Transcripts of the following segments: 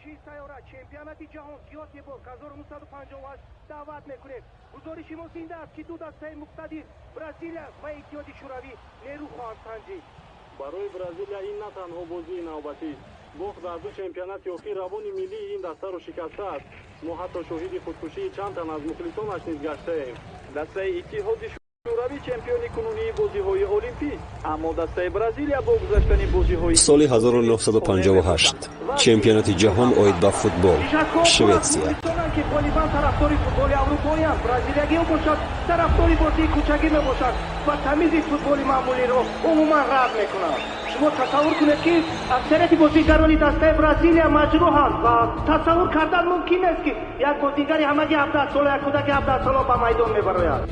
Варзишии сайёра, чемпионати ҷаҳон Гётеборг 1958 даъват мекунем. Гузориши мо зинда аст, ки ду дастаи муқтадир, Бразилия ва Иттиҳоди Шӯравӣ, нерӯ хоҳанд санҷид. Барои Бразилия ин на танҳо бозии навбатист. Бохт дар ду чемпионати охир равони миллии ин дастаро шикастааст. Мо ҳатто шоҳиди худкушии чанд тан аз мухлисонаш низ гаштаем. Дастаи Иттиҳоди Шӯравӣ чемпиони кунунии бозиҳои олимпӣ, аммо дастаи Бразилия бо гузаштани бозиҳои Соли 1958, чемпионати ҷаҳон оид ба футбол, Шветсия. Ки ғолибан тарафдори футболи аврупоиянд, бразилиягиҳо бошад, тарафдори бозии кӯчагӣ мебошанд ва тамизи футболи маъмулиро умуман рад мекунанд. Шумо тасаввур кунед, ки аксарияти бозигарони дастаи Бразилия маҷрӯҳанд ва тасаввур кардан мумкин нест, ки як бозигари ҳамагӣ 17 сола, як кӯдаки 17 сола ба майдон мебарояд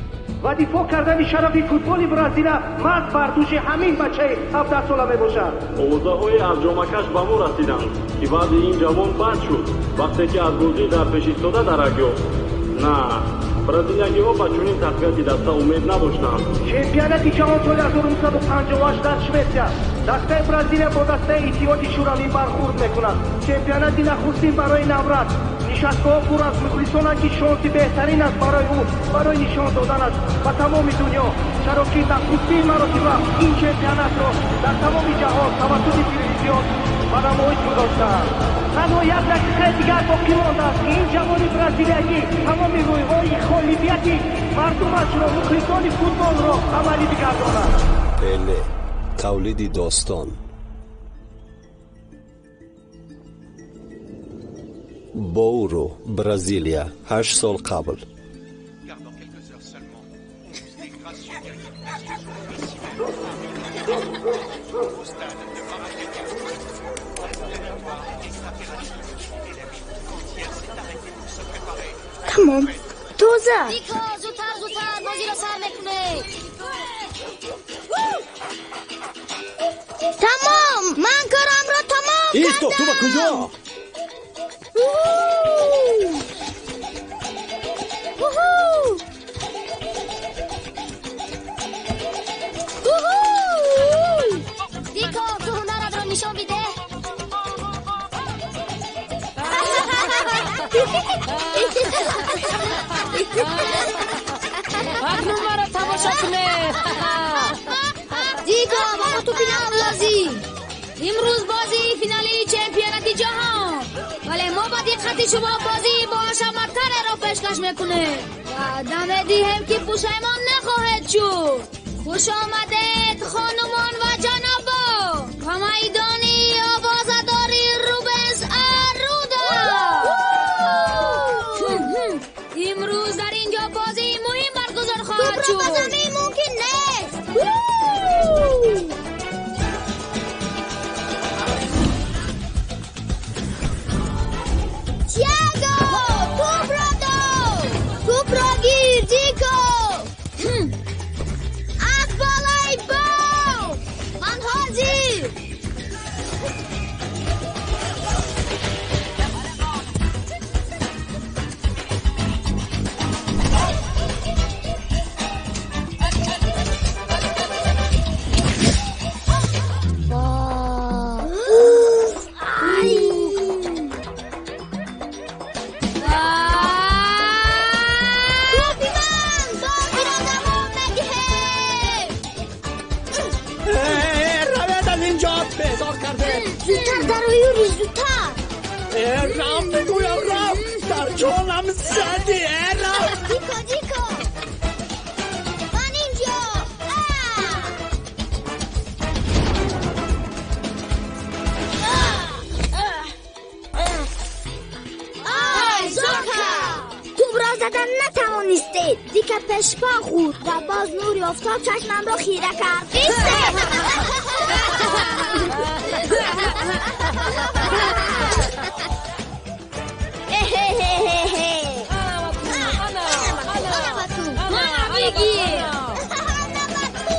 ва дифоъ кардани шарафи футболи Бразилия маҳз бар дӯши ҳамин бачаи 17 сола мебошад. Овозаҳое аз ҷомакаш ба мо расиданд, ки вазъи ин ҷавон бад шуд, вақте ки аз бозӣ дар пеш истода дарак ёфт. На, бразилиягиҳо ба чунин тақвияти даста умед надоштанд. Чемпионати ҷаҳон соли 1958 дар Шветсия, дастаи Бразилия бо дастаи Иттиҳоди Шӯравӣ бархурд мекунад. Чемпионати нахустин барои наврас. Нишастгоҳ пур аз мухлисонанд, ки шонси беҳтарин аст барои ӯ барои нишон доданаш ба тамоми дунё, чаро ки нахустин маротиба ин чемпионатро дар тамоми ҷаҳон тавассути телевизион ба намоиш гузоштаанд. Танҳо як дақиқаи дигар боқӣ мондааст, ки ин ҷавони бразилиягӣ тамоми рӯйҳои ғолибияти мардумашро, мухлисони футболро амалӣ бигардонад. Пеле, тавлиди достон. Боуру, Бразилия, 8 сол қабл. Car dans quelques heures seulement, 11 des gracieux guerriers du Brésil seront ici même, au stade de Maracanã. La victoire est impérative et la ville tout entière s'est arrêtée pour se préparer à une Тамом. nouvelle Тоза. Дико, зудтар, зудтар, бозиро сар мекунед. Тамом, ман корамро тамом Исто, ту ба куҷо? Уху! Уху! Уху! Дико, ту ҳунаратро нишон бидеҳ. Акнун маро тамошо кунед. Дико, ба мо тӯпи нав лозим. Имрӯз бозии финалии чемпионати ҷаҳон, вале мо ба диққати шумо бозии боҳашаматтареро пешкаш мекунем. Ваъда медиҳем, ки пушаймон нахоҳед шуд. Хуш омадед, хонумон ва ҷанобо, ба майдони овозадори Рубенс Арруда. Имрӯз дар ин ҷо бозии муҳим баргузор хоҳад Тӯпро ба шуд. замин мумкин нест. Тиаго, тӯпро дод. Тӯпро гир, Дико. Аз болои бом. Ман ҳозир. Ай! Тӯпи ман! Бозиро давом медиҳем! Равед аз инҷо, безор карде. Зудтар дарои, Юри, зудтар! Рав, мегӯям, рав, дар ҷонам задӣ, рав. Дико, Дико! Ман инҷо! А! А! Ай, Зока! Тӯбро задан натавонистед. Дика пешпо хӯрд ва боз нури офтоб чашмамро хира кард. Истед! Эхе-хе-хе-хе. Ана, ана. Ана ба ту. Мана, бигир. Ана ба ту.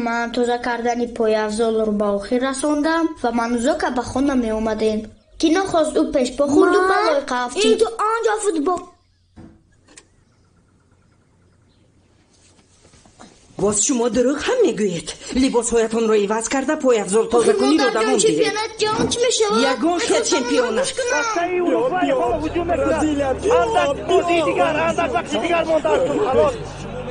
Ман тоза кардани пойафзолро ба охир расондам ва ману Зока ба хона меомадем, ки Ки нохост ӯ пешпо хӯрду ба лойқа афтид. Ин ту он ҷо футбол. Боз шумо дурӯғ ҳам мегӯед. Либосҳоятонро иваз карда, пойафзол тозакуниро давом диҳед. Чемпионат ҷаҳон чӣ мешавад? Ягон хел чемпион аст. Дастаи Уругвай ҳоло ҳуҷум мекунад. Андак бозии дигар, андак вақти дигар мондааст. Халос.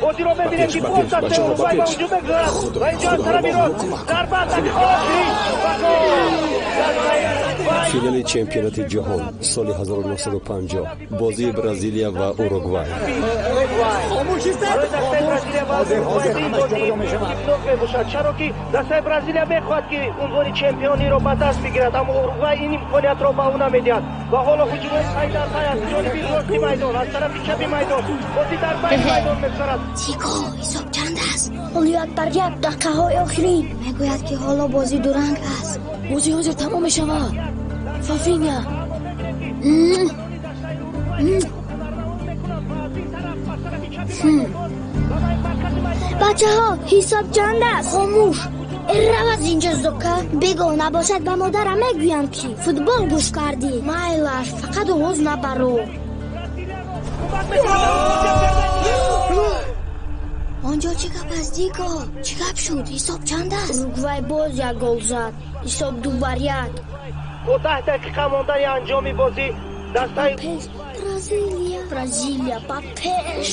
Бозиро мебинем, ки боз дастаи Уругвай ба ҳуҷум мегузарад ва инҷо аз тарафи рост зарба охири ва гол. Финали чемпионати ҷаҳон соли 1950, бозии Бразилия ва Уругвай. Барои дастаи Бразилия ва Уругвай ин бозӣ мебошад, чаро ки дастаи Бразилия мехоҳад, ки унвони чемпиониро ба даст бигирад, аммо Уругвай ин имкониятро ба ӯ намедиҳад. Ва ҳоло ҳуҷумҳои пай дар пай аз ҷониби рости майдон, аз тарафи чапи майдон, бозӣ дар байни майдон мегузарад. Тико, ҳисоб чанд аст? Ҳоло 1-1, дақиқаҳои охирин. Мегӯяд, ки ҳоло бозӣ дуранг аст. Бозӣ ҳозир тамом мешавад. Фафиня. Бачаҳо, ҳисоб чанд аст? Хомӯш. Рав аз инҷо, Зока. Бегоҳ набошад, ба модарам мегӯям, ки футбол гӯш кардӣ. Майлаш, фақат овоз набаро. Он ҷо чӣ гап аст, Дико? Чӣ гап шуд? Ҳисоб чанд аст? Уругвай боз як гол зад. Ҳисоб 2-1. Бо 10 дақиқа мондани анҷоми бозӣ дастаи Пеш Бразилия. Бразилия ба пеш.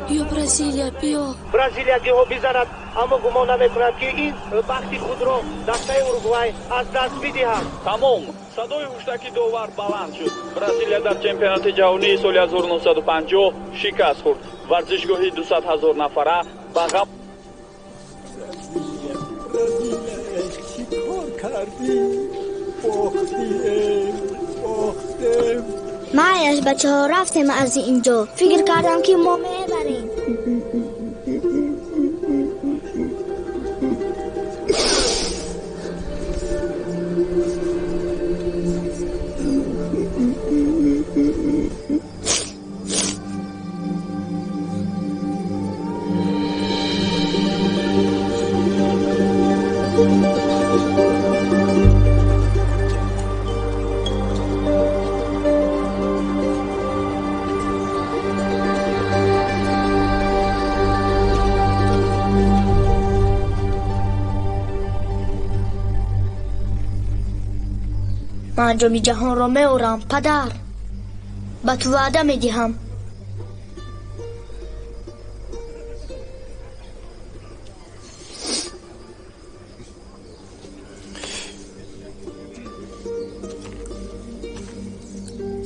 Биё, Бразилия, биё. Бразилиягиҳо бизанад, аммо гумон намекунам, ки ин бахти худро дастаи Уругвай аз даст бидиҳад. Тамом. Садои ҳуштаки довар баланд шуд. Бразилия дар чемпионати ҷаҳонии соли 1950 шикаст хӯрд. Варзишгоҳи 200 ҳазор нафара ба ғам Бразилия, Бразилия, чӣ кор кардӣ? Бохтем, бохтем. Майлаш, бачаҳо, рафтем аз ин ҷо. Фикр кардам, ки мо мебарем. Ман ҷоми ҷаҳонро меорам, падар. Ба ту ваъда медиҳам.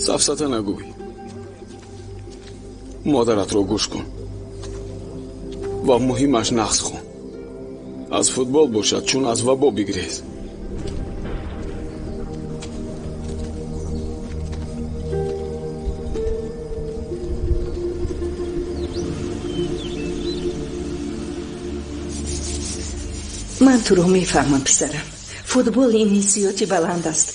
Сафсата нагӯй. Модаратро гӯш кун ва муҳимаш нағз хун. Аз футбол бошад, чун аз вабо бигрез. Ман туро мефаҳмам, писарам. Футбол ин ҳиссиёти баланд аст.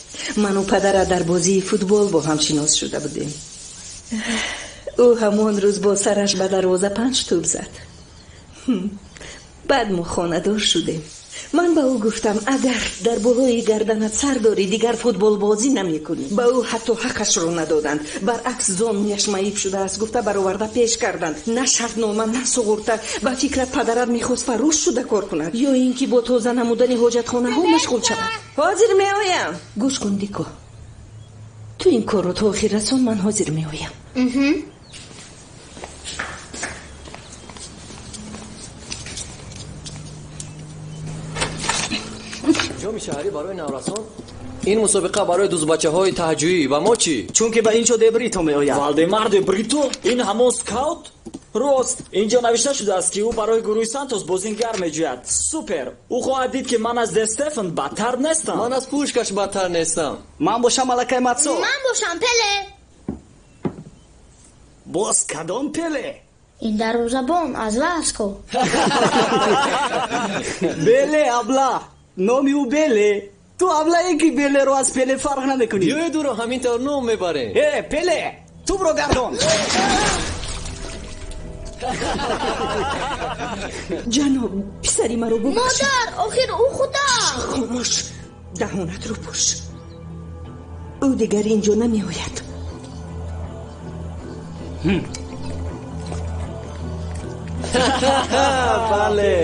Ману падарат дар бозии футбол бо ҳам шинос шуда будем. Ӯ ҳамон рӯз бо сараш ба дарвоза панҷ тӯб зад. Баъд мо хонадор шудем. Ман ба ӯ гуфтам, агар дар болои гарданат сар дорӣ, дигар футболбозӣ намекунӣ. Ба ӯ ҳатто ҳаққашро надоданд. Баръакс, зонуяш маиб шудааст гуфта бароварда пеш карданд. На шартнома, на суғурта. Ба фикрат, падарат мехост фарӯш шуда кор кунад ё ин ки бо тоза намудани ҳоҷатхонаҳо машғул шавад? Ҳозир меоям. Гӯш кун, Дико, ту ин корро то охир расон, ман ҳозир меоям. Ҷоми шаҳрӣ барои наврасон? Ин мусобиқа барои дузбачаҳои таҳҷӯӣ. Ва мо чӣ? Чунки ба ин ҷо де Брито меояд. Валдемар де Брито? Ин ҳамон скаут? Рост, инҷо навишта шудааст, ки ӯ барои гурӯҳи Сантос бозингар меҷӯяд. Супер! Ӯ хоҳад дид, ки ман аз Де Стефан бадтар нестам. Ман аз Пушкаш бадтар нестам. Ман бошам аллакай Матсо. Ман бошам Пеле. Боз кадом Пеле? Ин дарвозабон аз Васко. Беле, абла. Номи ӯ Беле. Ту аблае, ки Белеро аз Пеле фарқ намекунӣ. Биёед, ӯро ҳамин тавр ном мебарем. Э, Пеле, тӯбро гардон. Ҷаноб, писари маро бубахшед. Модар, охир ӯ худаш. Хомӯш, даҳонатро пӯш. Ӯ дигар ин ҷо намеояд. Бале.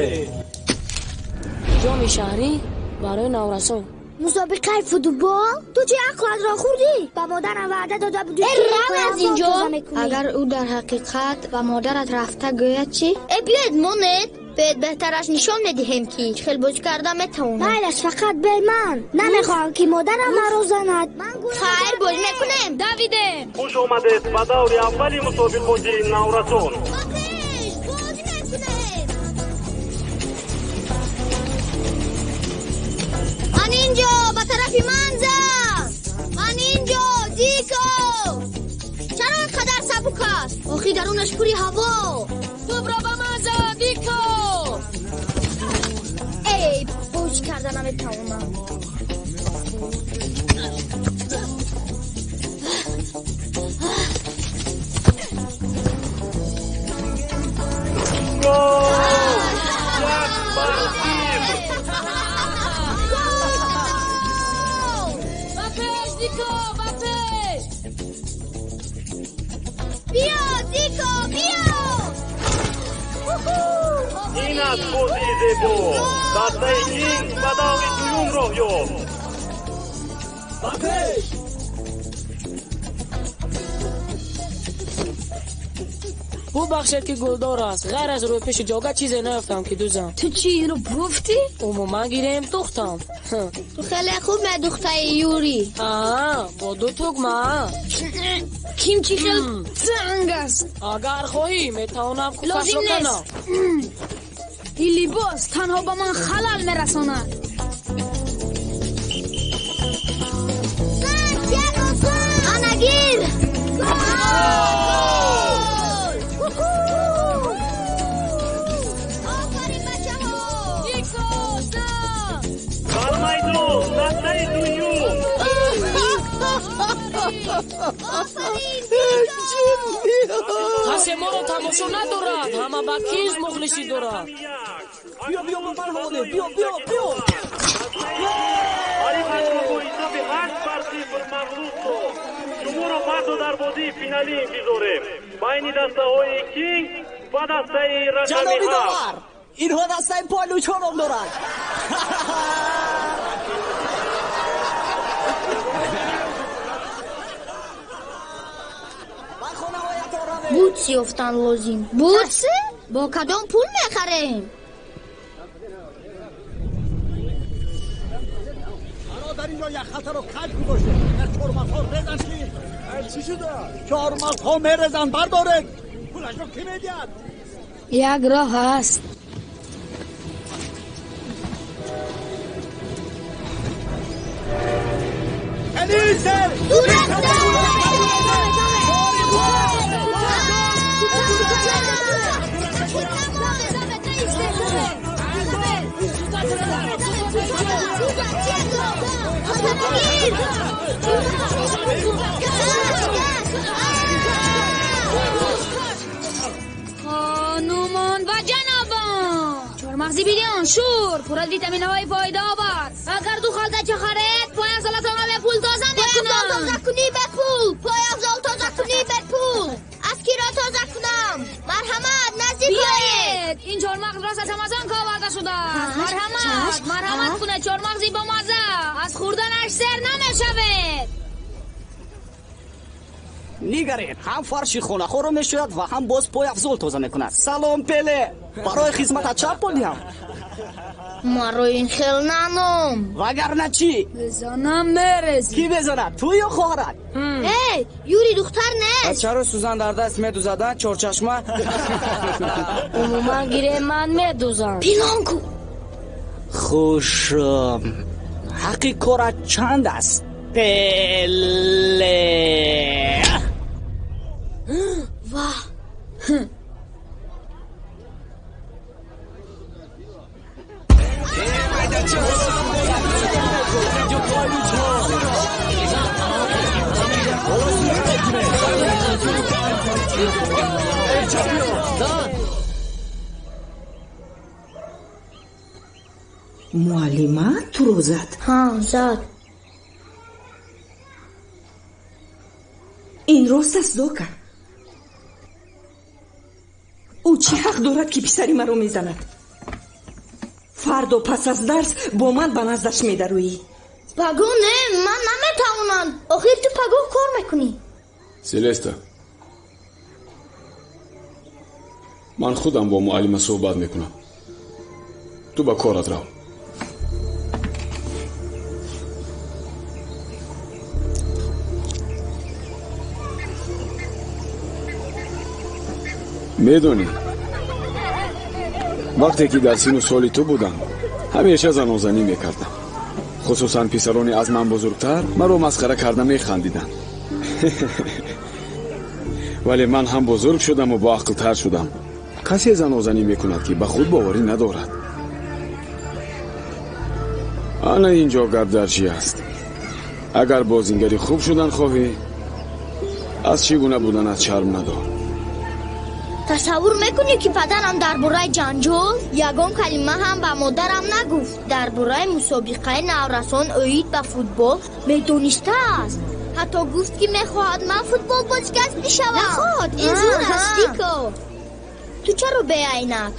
Ҷоми шаҳрӣ барои наврасон. Мусобиқаи футбол? Ту чӣ ақлатро хӯрдӣ? Ба модарам ваъда дода будӣ. Э, рав аз ин ҷо. Агар ӯ дар ҳақиқат ба модарат рафта гӯяд чӣ? Э, биёед монед. Биёед беҳтараш нишон медиҳем, ки чӣ хел бозӣ карда метавонам. Майлаш, фақат бе ман. Намехоҳам, ки модарам маро занад. Хайр, бозӣ мекунем. Давидем. Хуш омадед ба даври аввали мусобиқоти наврасон. Бозӣ мекунем. Ман инҷо, ба тарафи ман зан. Ман инҷо, Дико. Чаро ин қадар сабук аст? Охи дарунаш пури ҳаво. Тӯбро ба ман зан, Дико. Эй, бозӣ карда наметавонам. Гол! 1-0. Ба пеш, Дико, ба пеш. Биё, Дико, биё. Ин аст бозии зебо. Дастаи Кинг ба даври дуюм роҳ ёфт. Ба пеш. Бубахшед, ки гулдор аст. Ғайр аз рӯйпеши ҷога чизе наёфтам, ки дузам. Ту чӣ, инро гуфтӣ? Умуман гирем, духтам. Ту хеле хуб медухтаи, Юрӣ. Аа, бо ду тугма. Ким чӣ хел танг аст. Агар хоҳӣ, метавонам Лозим куфашро нест. канам. Ин либос танҳо ба ман халал мерасонад. Ана гир! Гол! Офарин, бачаҳо! Дико, зан. Бар майдон дастаи дуюм. Офарин, Дико! Касе моро тамошо надорад, ҳама ба Кинз мухлисӣ дорад. Биё, биё, ба ман ҳаволе. Биё, биё, биё. Ҳарифашро бо ҳисоби 8-0 мағлуб сохт. Шуморо фардо дар бозии финалӣ интизорем байни дастаҳои Кинг ва дастаи рақами Ҷаноби 7. довар, инҳо дастаи Пайлучҳо ном дорад. Ба хонаҳоятон равед. Бутс ёфтан лозим. Бутс? Бо кадом пул мехарем? Бародар, инҷо як халтаро каҷ гузоште. Агар чормағзҳо резанд чӣ? Чӣ шуда? Чормағзҳо мерезанд, бардоред. Пулашро кӣ медиҳад? Як роҳ ҳаст. Элизер! Хонумон ва ҷанобон, чормағзи бидиён шур пур аз витаминҳои фоидаовар. Агар ду халтача харед, пойафзолатонро бепул тоза мекунам. Тоза кунӣ бепул, пойафзол тоза кунӣ бепул. Аз киро тоза кунам? Марҳамат, наздик оед. Ин чормағз рост аз Амазонка оварда шудааст. Марҳамат, марҳамат кунед, чормағзи бомазза. Аз хӯрданаш сер намешавед. Нигаред, ҳам фарши хонаҳоро мешӯяд ва ҳам боз пойафзол тоза мекунад. Салом, Пеле. Барои хизматат чанд пул диҳам? Маро ин хел наном. Вагарна чӣ? Мезанам, мерезӣ. Кӣ мезанад, ту ё хоҳарат? Эй, Юри духтар нест. Чаро сӯзан дар даст медузада, чорчашма? Умуман гирем, ман медузам. Пинон ку. Хуш, ҳаққи корат чанд аст, Пеле? Ваҳ. Муаллима туро зад? Ҳа, зад. Ин рост аст, Зока? Ӯ чӣ ҳақ дорад, ки писари маро мезанад? Фардо пас аз дарс бо ман ба наздаш медароӣ. Пагоҳ не, ман наметавонам. Охир ту пагоҳ кор мекунӣ. Селеста, ман худам бо муаллима суҳбат мекунам. Ту ба корат рав. Медонӣ, вақте ки дар сину соли ту будам, ҳамеша занозанӣ мекардам. Хусусан писарони аз ман бузургтар маро масхара карда механдиданд. Вале ман ҳам бузург шудаму боақлтар шудам. Касе занозанӣ мекунад, ки ба худ боварӣ надорад. Ана ин ҷо гап дар чӣ аст? Агар бозингари хуб шудан хоҳӣ, аз чӣ гуна буданат шарм надор. Тасаввур мекунӣ, ки падарам дар бораи ҷанҷол ягон калима ҳам ба модарам нагуфт. Дар бораи мусобиқаи наврасон оид ба футбол медонистааст. Ҳатто гуфт, ки мехоҳад ман футболбозигар бишавам. Нахоҳад, ин зур аст, Дико. Ту чаро беайнак?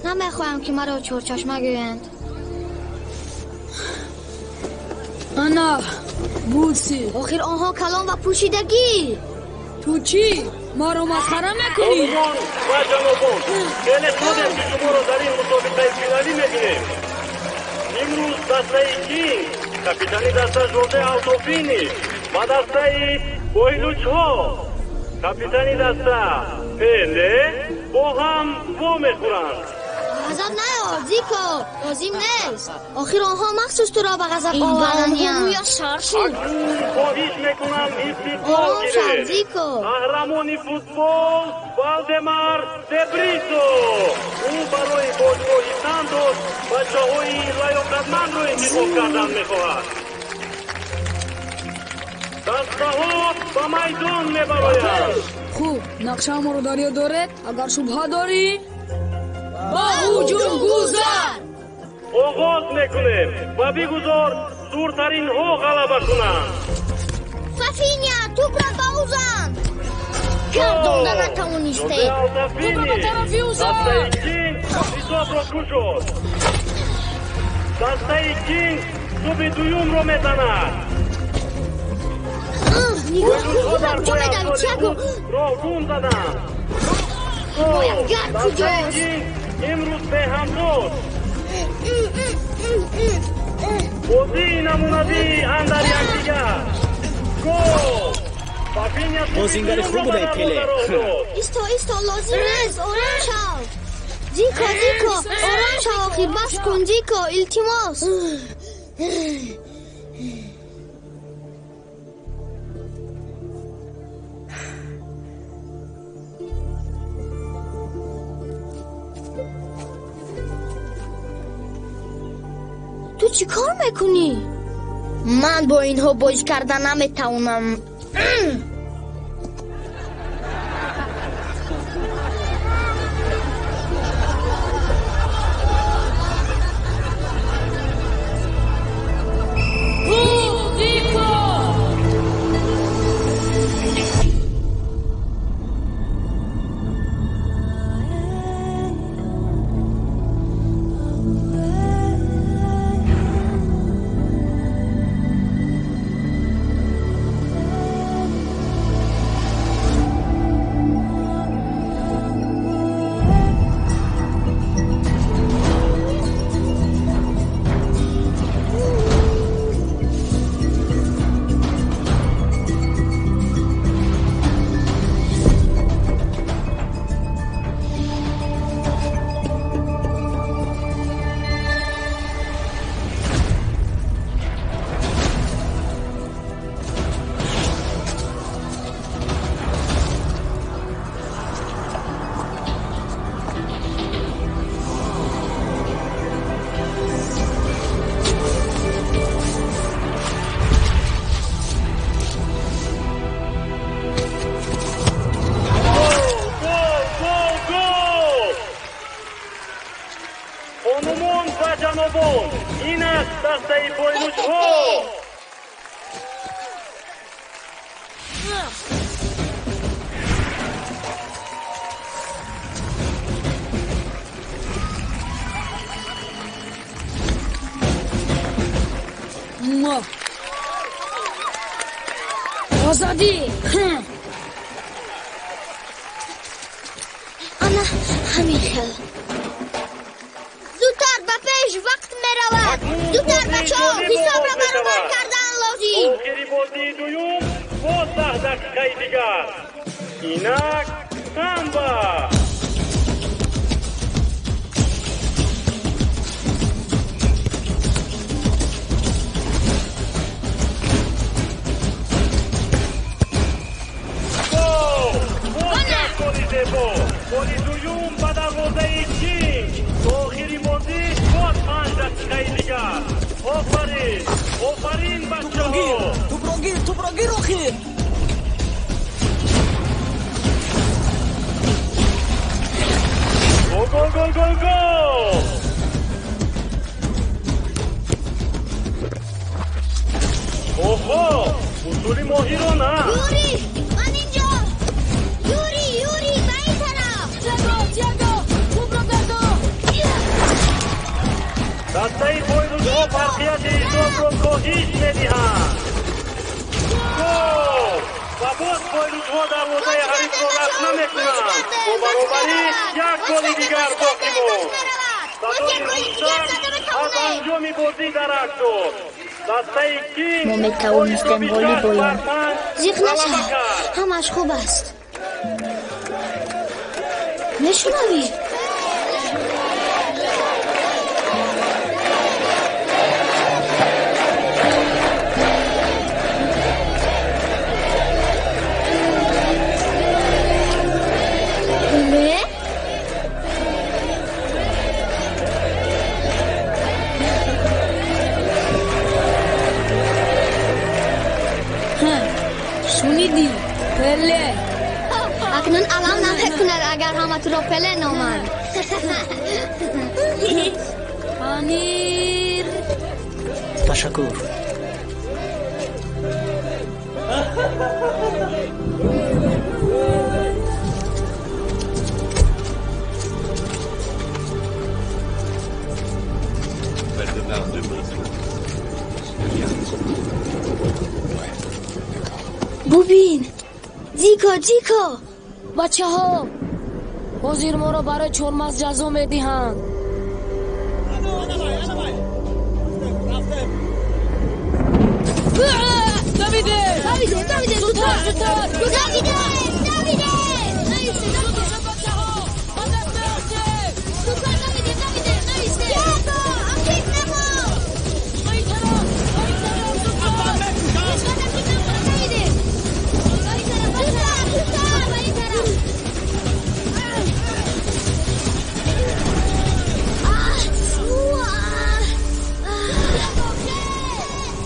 Намехоҳам, ки маро чорчашма гӯянд. Ана буси. Охир онҳо калон ва пӯшидагӣ. Ту чӣ? Маро масхара мекунӣ? Хонумон ва ҷанобон, хеле шодем, ки шуморо дар ин мусобиқаи финалӣ мебинем. Имрӯз дастаи Кинг, капитани даста Жозе Алтофини, ва дастаи Бойлучҳо, капитани даста Пеле, бо ҳам вомехӯранд. Ғазаб наёр, Зико, лозим нест. Охир онҳо махсус туро ба ғазаб оварданд. Рӯяш шар шуд. Акнун хоҳиш мекунам, истиқбол Ором шав, гиред Зико. қаҳрамони футбол Валдемар Дебрито. Ӯ барои бошгоҳи Сантос бачаҳои лаёқатмандро интихоб кардан мехоҳад. Дастаҳо ба майдон мебароянд. Хуб, нақшаамонро дар ёд доред? Агар шубҳа дорӣ, ба ҳуҷум гузар. Оғоз мекунем ва бигузор зуртаринҳо ғалаба кунанд. Фафиня, тӯпро ба ӯ зан. Гардонда натавонистед. Жозе Алтофини, Тӯпро ба тарафи ӯ зан. Дастаи Кинг ҳисобро кушод. Дастаи Кинг тӯби дуюмро мезанад. Нигоҳ кун, Бойлучҳо тӯ ба дар куҷо медавӣ, пойафзоли Тиаго? худ роҳ гум заданд. Гол! Боягар Дастаи куҷост? Кинг имрӯз беҳамтост. Бозии намунавии андар якдигар. Гол! Фафиня тӯби Бозингари хуб дуюмро ба будаи, Пеле. дарвоза роҳ дод. Исто, исто, лозим нест. Ором шав. Зико, Зико, ором шав, охир бас кун, Зико, илтимос. Ту чӣ кор мекунӣ? Ман бо инҳо бозӣ карда наметавонам. Хуб, Дико. Озодӣ. Ана ҳамин хел. Зудтар ба пеш, вақт меравад. Зудтар, бачаҳо, ҳисобро баробар кардан лозим. Охири бозии дуюм боз 10 дақиқаи дигар. Инак самба. Голи зебо. Голи дуюм ба дарвозаи Кинг. Охири бозӣ боз 5 дақиқаи дигар. Офарин, офарин, бачаҳо. Тупро гир, тупро гир, охир. Гол, гол, гол, гол, гол. Оҳо, усули моҳирона. Юри, ман инҷо. Юри, Юри, ба ин тараф. Тиаго, Тиаго, тупро гардон. Дастаи пойрӯзҳо фарқияти ҳисобро коҳиш медиҳанд. Гол! Ва боз пойрӯзҳо дарвозаи ҳарифро рад намекунанд. Бо баробарӣ як голи дигар боқӣ монд. Садои ҳуштак аз анҷоми бозӣ дарак дод. Дастаи Кинг Мо метавонистем ғолиб оем. Зиқ нашав, ҳамаш хуб аст. Мешунавӣ? Пеле? Шунидӣ, Пеле. Акнун алам намекунад, агар ҳама туро Пеле номанд. Панир. Ташаккур. Бубин, Зико, Зико. Бачаҳо, ҳозир моро барои чормағз ҷазо медиҳанд. Давиде! Давиде, Давиде, Зудтар, зудтар! Давиде, Давиде! Бачаҳо, ба даст меофтем! Зудтар, Давиде, Давиде, нависте! Тиаго, ақиб намо! Ба ин тараф, ба ин тараф, зудтар! Ҳеҷ ақиб намо, Давиде! Ба ин тараф, зудтар, зудтар, ба ин тараф!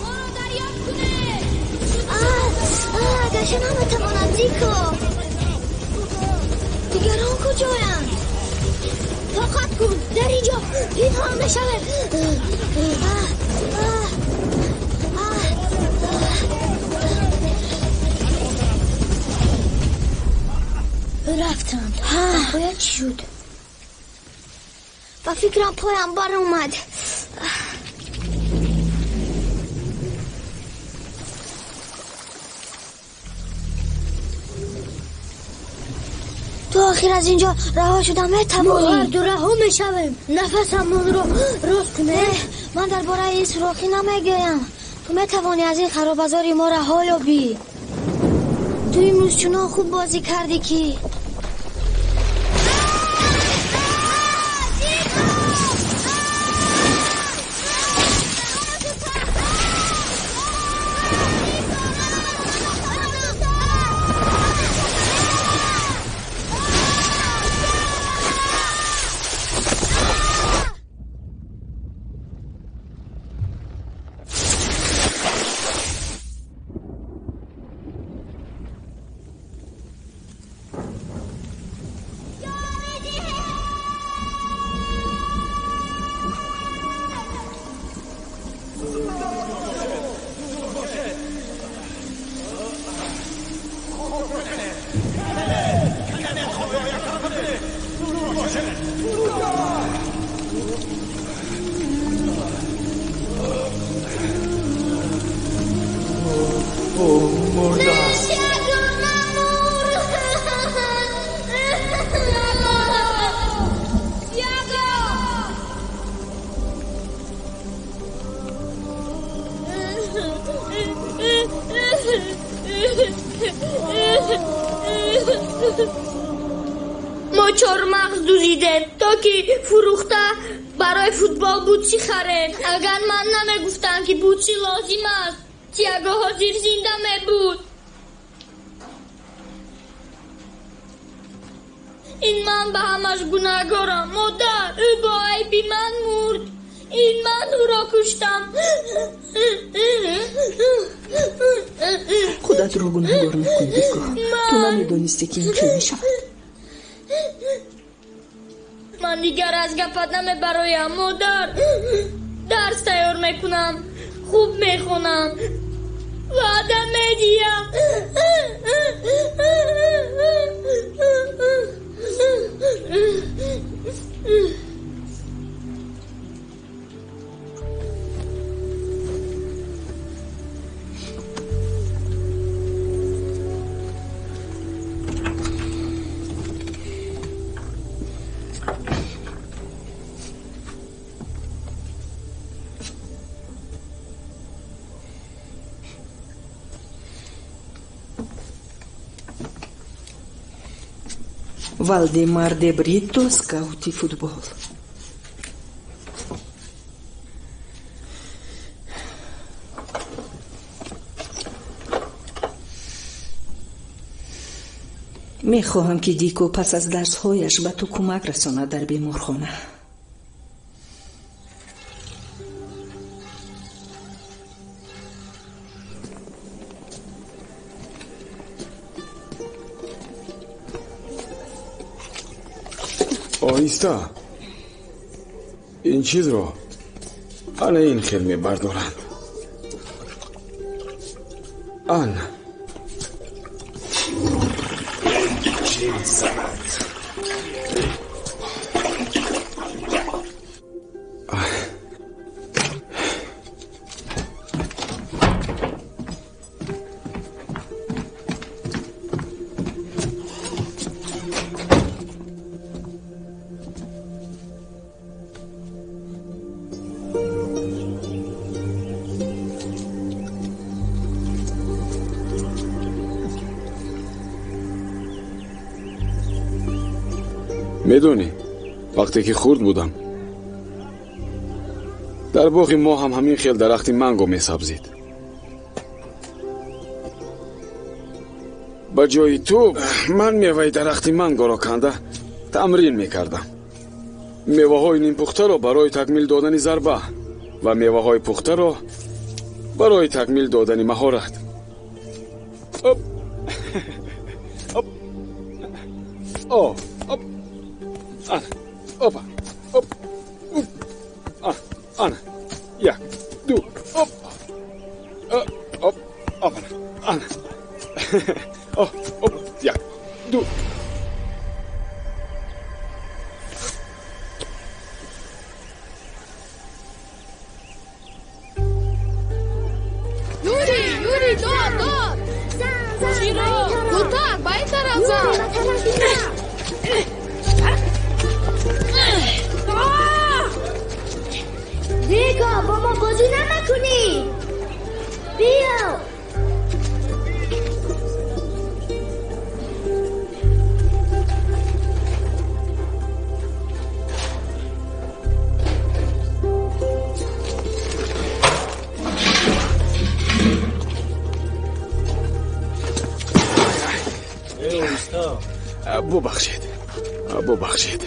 Моро дарёфт кунед! Гаша наметавонам, Зико. Дигарон куҷоянд? Тоқат кун, дар инҷо пинҳон мешавем. Рафтанд. Бояд чӣ шуд? Ба фикрам поям баромад. Ту охир аз инҷо раҳо шуда метавонӣ. Мо ҳарду раҳо мешавем. Нафасамонро рост кунем. Ман дар бораи ин сурохӣ намегӯям. Ту метавонӣ аз ин харобазори мо раҳо ёбӣ. Ту имрӯз чунон хуб бозӣ кардӣ, ки Ӯ мурдааст. Тиаго намурд. Тиаго! Мо чормағз дузидем, то ки фурӯхта барои футбол бутсӣ харем. Агар ман намегуфтам, ки бутсӣ лозим аст, Тиаго ҳозир зинда мебуд. Ин ман ба ҳамаш гунаҳгорам, модар. Ӯ бо айби ман мурд. Ин ман ӯро куштам. Худатро гунаҳгор накун, Дико. Ту намедонистӣ, ки ин хел мешавад. Ман дигар аз гапат намебароям, модар. Дарс тайёр мекунам, хуб мехонам, ваъда медиҳам. Валдемар де Брито, скаути футбол. Мехоҳам, ки Дико пас аз дарсҳояш ба ту кӯмак расонад дар беморхона. Оҳиста, ин чизро ана ин хел мебардоранд. Ана ҷин занад. Медонӣ, вақте ки хурд будам, дар боғи мо ҳам ҳамин хел дарахти манго месабзид. Ба ҷои тӯб ман меваи дарахти мангоро канда тамрин мекардам. Меваҳои нимпухтаро барои такмил додани зарба ва меваҳои пухтаро барои такмил додани маҳорат. Оп! Оп! О! Оп! Ана, опа, оп, уп, ана, як, ду, оп, оп, опана, ана, оп, оп, як, ду. Юрий, Юрий, дод, дод! Чиро, зудтар, ба ин тараф зан! Дико, бо мо бозӣ намекунӣ? Биё. Бубахшед, бубахшед.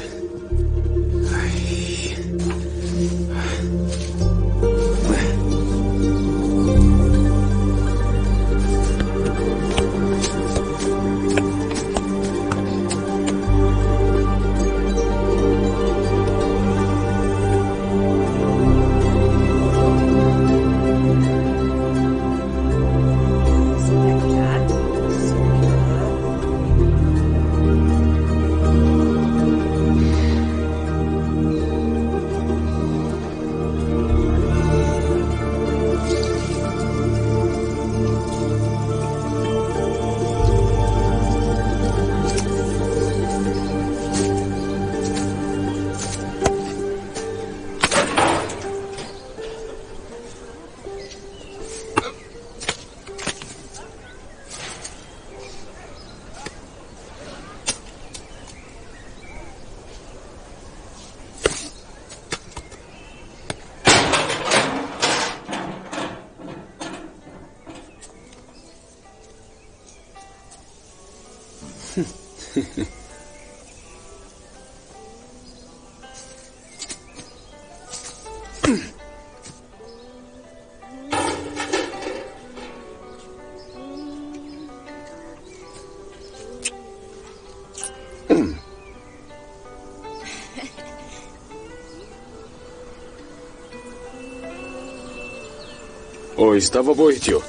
Оҳиста ва бо эҳтиёт.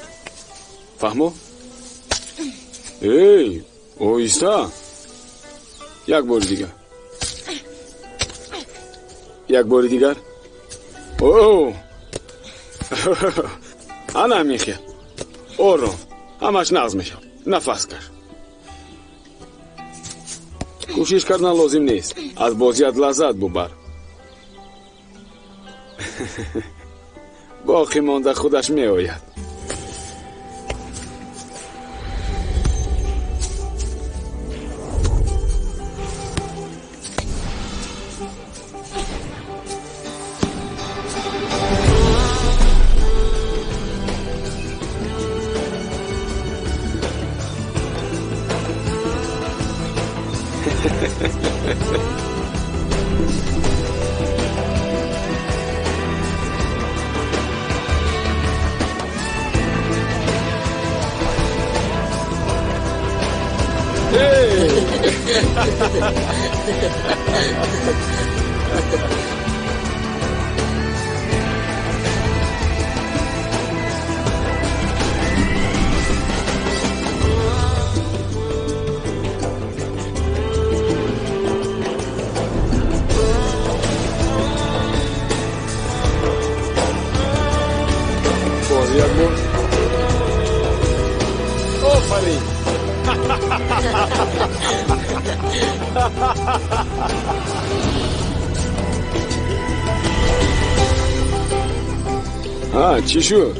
Фаҳмо? Эй, оҳиста. Як бори дигар. Як бори дигар. О! Ана ҳамин хел. Ором. Ҳамаш нағз мешавад. Нафас каш. Кӯшиш кардан лозим нест. Аз бозият лаззат бубар. Боқӣ монда худаш меояд. Боз як бор. Офарин! Ҳа, чӣ шуд?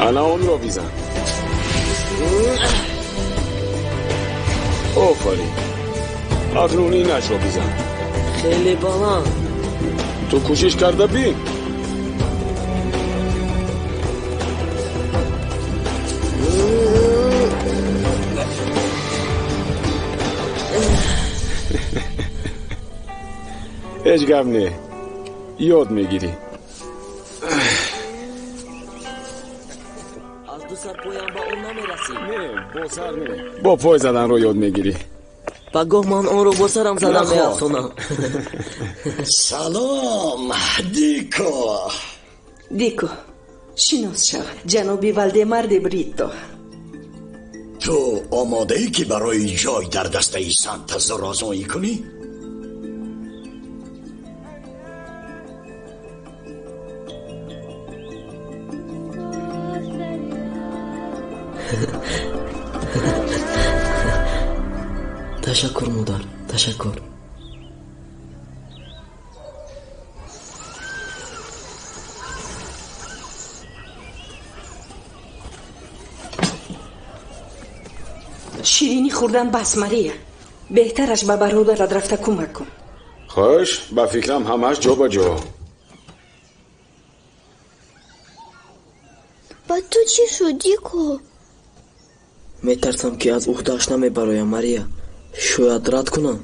Ана онро бизан. Офарин. Акнун инашро бизан. Хеле баланд. Ту кӯшиш карда бин. Ҳеҷ гап не. Ёд мегирӣ. Аз ду сар поям ба он намерасӣ. Не, бо сар не. Бо пой заданро ёд мегирӣ. Пагоҳ ман онро бо сарам задам меафсонам. Салом, Дико. Дико, шинос шав. Ҷаноби Валдемар де Бритто. Ту омодаӣ ки барои ҷой дар дастаи Сантос розоӣ кунӣ? Ташаккур, модар, ташаккур. Ширинӣ хӯрдан бас, Мария. Беҳтараш ба бародарат рафта кӯмак кун. Хуш, ба фикрам ҳамаш ҷо ба ҷо. Ба ту чӣ шуд, Дико? Метарсам, ки аз уҳдааш намебароям, Мария. Шояд рад кунам.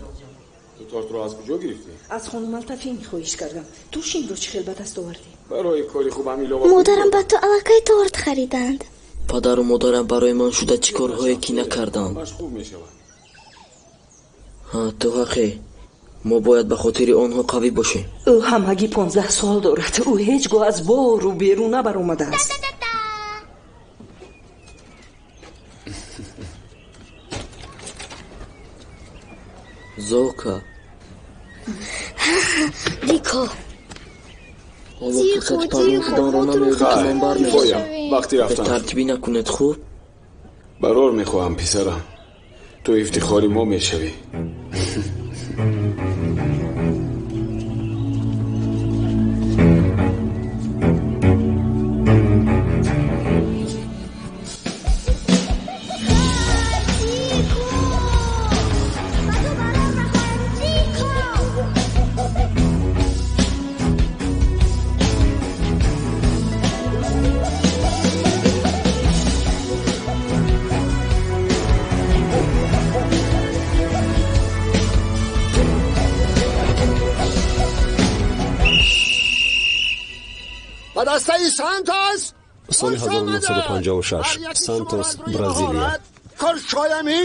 Ту тортро аз куҷо гирифтӣ? Аз хонум Алтафини хоҳиш кардам. Ту шинро чӣ хел ба даст овардӣ? Барои кори хубам илова. Модарам ба ту аллакай торт хариданд. Падару модарам барои ман шуда чӣ корҳое ки накарданд. Ҳамаш хуб мешавад. Ҳа, ту ҳаққӣ. Мо бояд ба хотири онҳо қавӣ бошем. Ӯ ҳамагӣ 15 сол дорад. Ӯ ҳеҷ гоҳ аз бору берун набаромадааст. Зока. Дико. Ҳоло фурсати парвоз шуданро намеёбӣ, ки ман бармегардам. Вақти рафтан. Бетартибӣ накунед, хуб? Барор мехоҳам, писарам. Ту ифтихори мо мешавӣ. Дастаи Сантос Соли 1956, Сантос, Бразилия. Коршоямӣ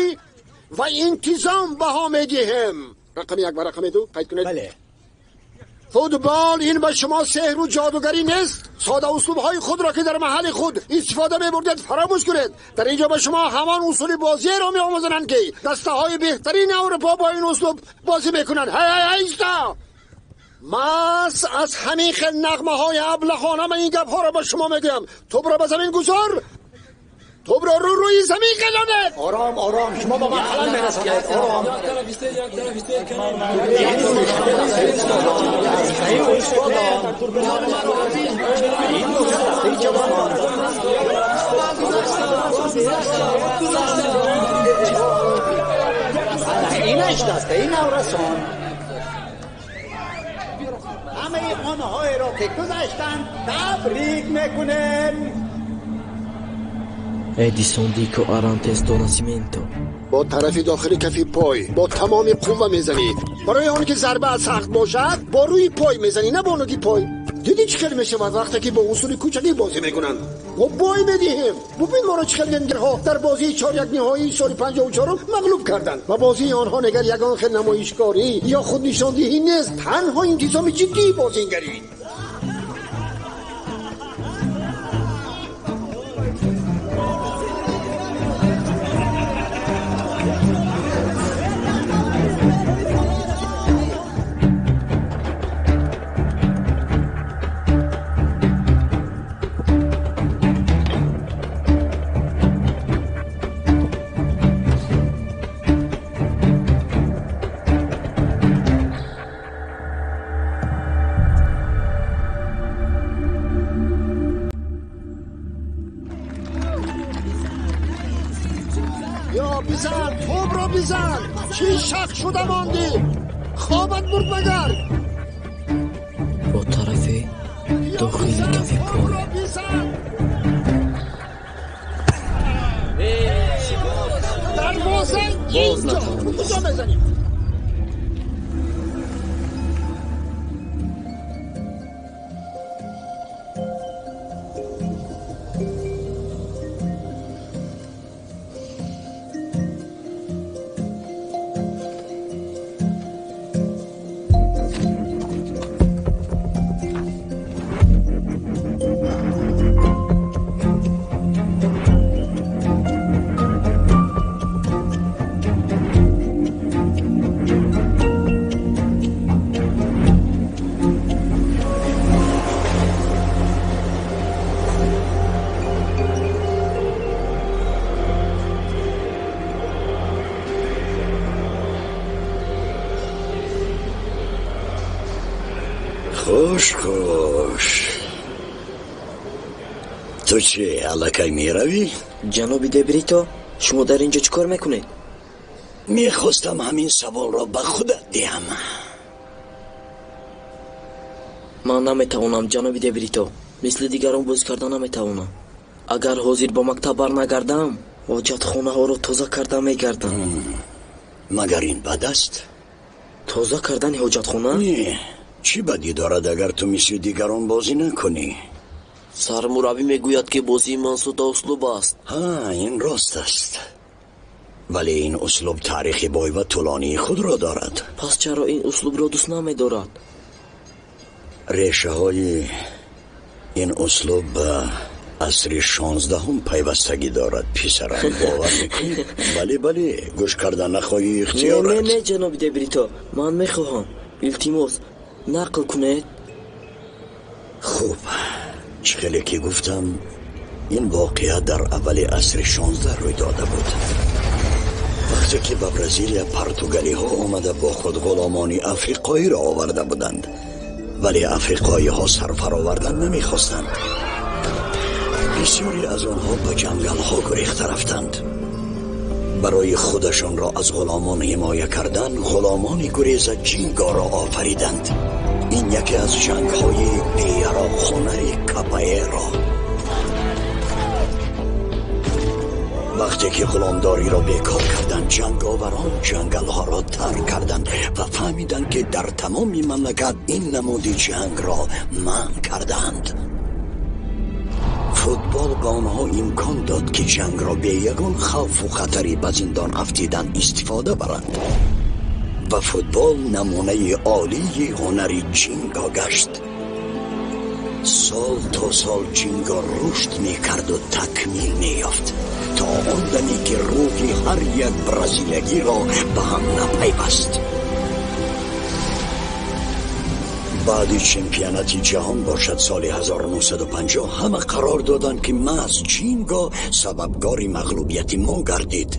ва интизом баҳо медиҳем. Рақами 1 ва рақами 2 қайд кунед. Бале. Футбол ин ба шумо сеҳру ҷодугарӣ нест. Сода услубҳои худро, ки дар маҳалли худ истифода мебурдед, фаромӯш кунед. Дар инҷо ба шумо ҳамон усули бозиеро меомӯзонанд, ки дастаҳои беҳтарини Аврупо бо ин услуб бозӣ мекунанд. Ҳай, ҳай, ҳай, иста! Мас аз ҳамин хел нағмаҳои аблаҳона ман ин гапҳоро ба шумо мегӯям. Тӯбро ба замин гузор, тӯбро рӯ рӯи замин қилонед. Ором, ором, шумо ба ман халал мерасонед. Ором. Инаш дастаи наврасон. Ҳамаи онҳоеро, ки гузаштанд, табрик мекунем. Эдисон Дико Арантес до Насименто. Бо тарафи дохили кафи пой бо тамоми қувва мезанӣ. Барои он ки зарба сахт бошад, бо рӯи пой мезанӣ, на бо нуги пой. Дидӣ, чӣ хел мешавад, вақте ки бо усули кӯчакӣ бозӣ мекунанд? Мо бой медиҳем. Бубин, моро чӣ хел венгерҳо дар бозии 4-1 ниҳоии соли 54 мағлуб карданд. Ва бозии онҳо негар ягон хел намоишкорӣ ё худнишондиҳӣ нест, танҳо интизоми ҷиддии бозингарӣ. Ё бизан, тӯбро бизан! Чӣ шах шуда мондӣ? Хобат бурд магар? Бо тарафи дохили кафи пой. Бизан! Дарвоза инҷо! Куҷо мезанӣ? Хуш, хуш. Ту чӣ, аллакай меравӣ? Ҷаноби Дебрито, шумо дар ин ҷо чӣ кор мекунед? Мехостам ҳамин саволро ба худат диҳам. Ман наметавонам, ҷаноби Дебрито. Мисли дигарон бозӣ карда наметавонам. Агар ҳозир ба мактаб барнагардам, ҳоҷатхонаҳоро тоза карда мегардам. Магар ин бад аст? Тоза кардани ҳоҷатхона? Не, чӣ бадӣ дорад, агар ту мисли дигарон бозӣ накунӣ? Сармураббӣ мегӯяд, ки бозии ман сода услуб аст. Ҳа, ин рост аст, вале ин услуб таърихи бой ва тӯлонии худро дорад. Пас чаро ин услубро дӯст намедорад? Решаҳои ин услуб ба асри 16-ум пайвастагӣ дорад, писарам. Бовар мекунӣ? Бале, бале, гӯш кардан нахоҳӣ, ихтиёр Не, аст. не, ҷаноби Дебрито, ман мехоҳам. Илтимос, нақл кунед. Хуб, чӣ хеле ки гуфтам, ин воқеа дар аввали асри 16 рӯй дода буд, вақте ки ба Бразилия португалиҳо омада, бо худ ғуломони африқоиро оварда буданд. Вале африқоиҳо сарфаровардан намехостанд. Бисёре аз онҳо ба ҷангалҳо гурехта рафтанд. Барои худашонро аз ғуломон ҳимоя кардан, ғуломони гуреза ҷингоро офариданд. Ин яке аз ҷангҳои беяроқхонаи капаэро. Вақте ки ғуломдориро бекор карданд, ҷанговарон ҷангалҳоро тарк карданд ва фаҳмиданд, ки дар тамоми мамлакат ин намуди ҷангро манъ карданд. Футбол ба онҳо имкон дод, ки ҷангро бе ягон хавфу хатари ба зиндон афтидан истифода баранд. Ва футбол намунаи олии ҳунари Ҷинго гашт. Сол то сол Ҷинго рушд мекарду такмил меёфт, то он даме ки рӯҳи ҳар як бразилиягиро ба ҳам напайваст. Баъди чемпионати ҷаҳон бошад соли 1950 ҳама қарор доданд, ки маҳз Ҷинго сабабгори мағлубияти мо гардид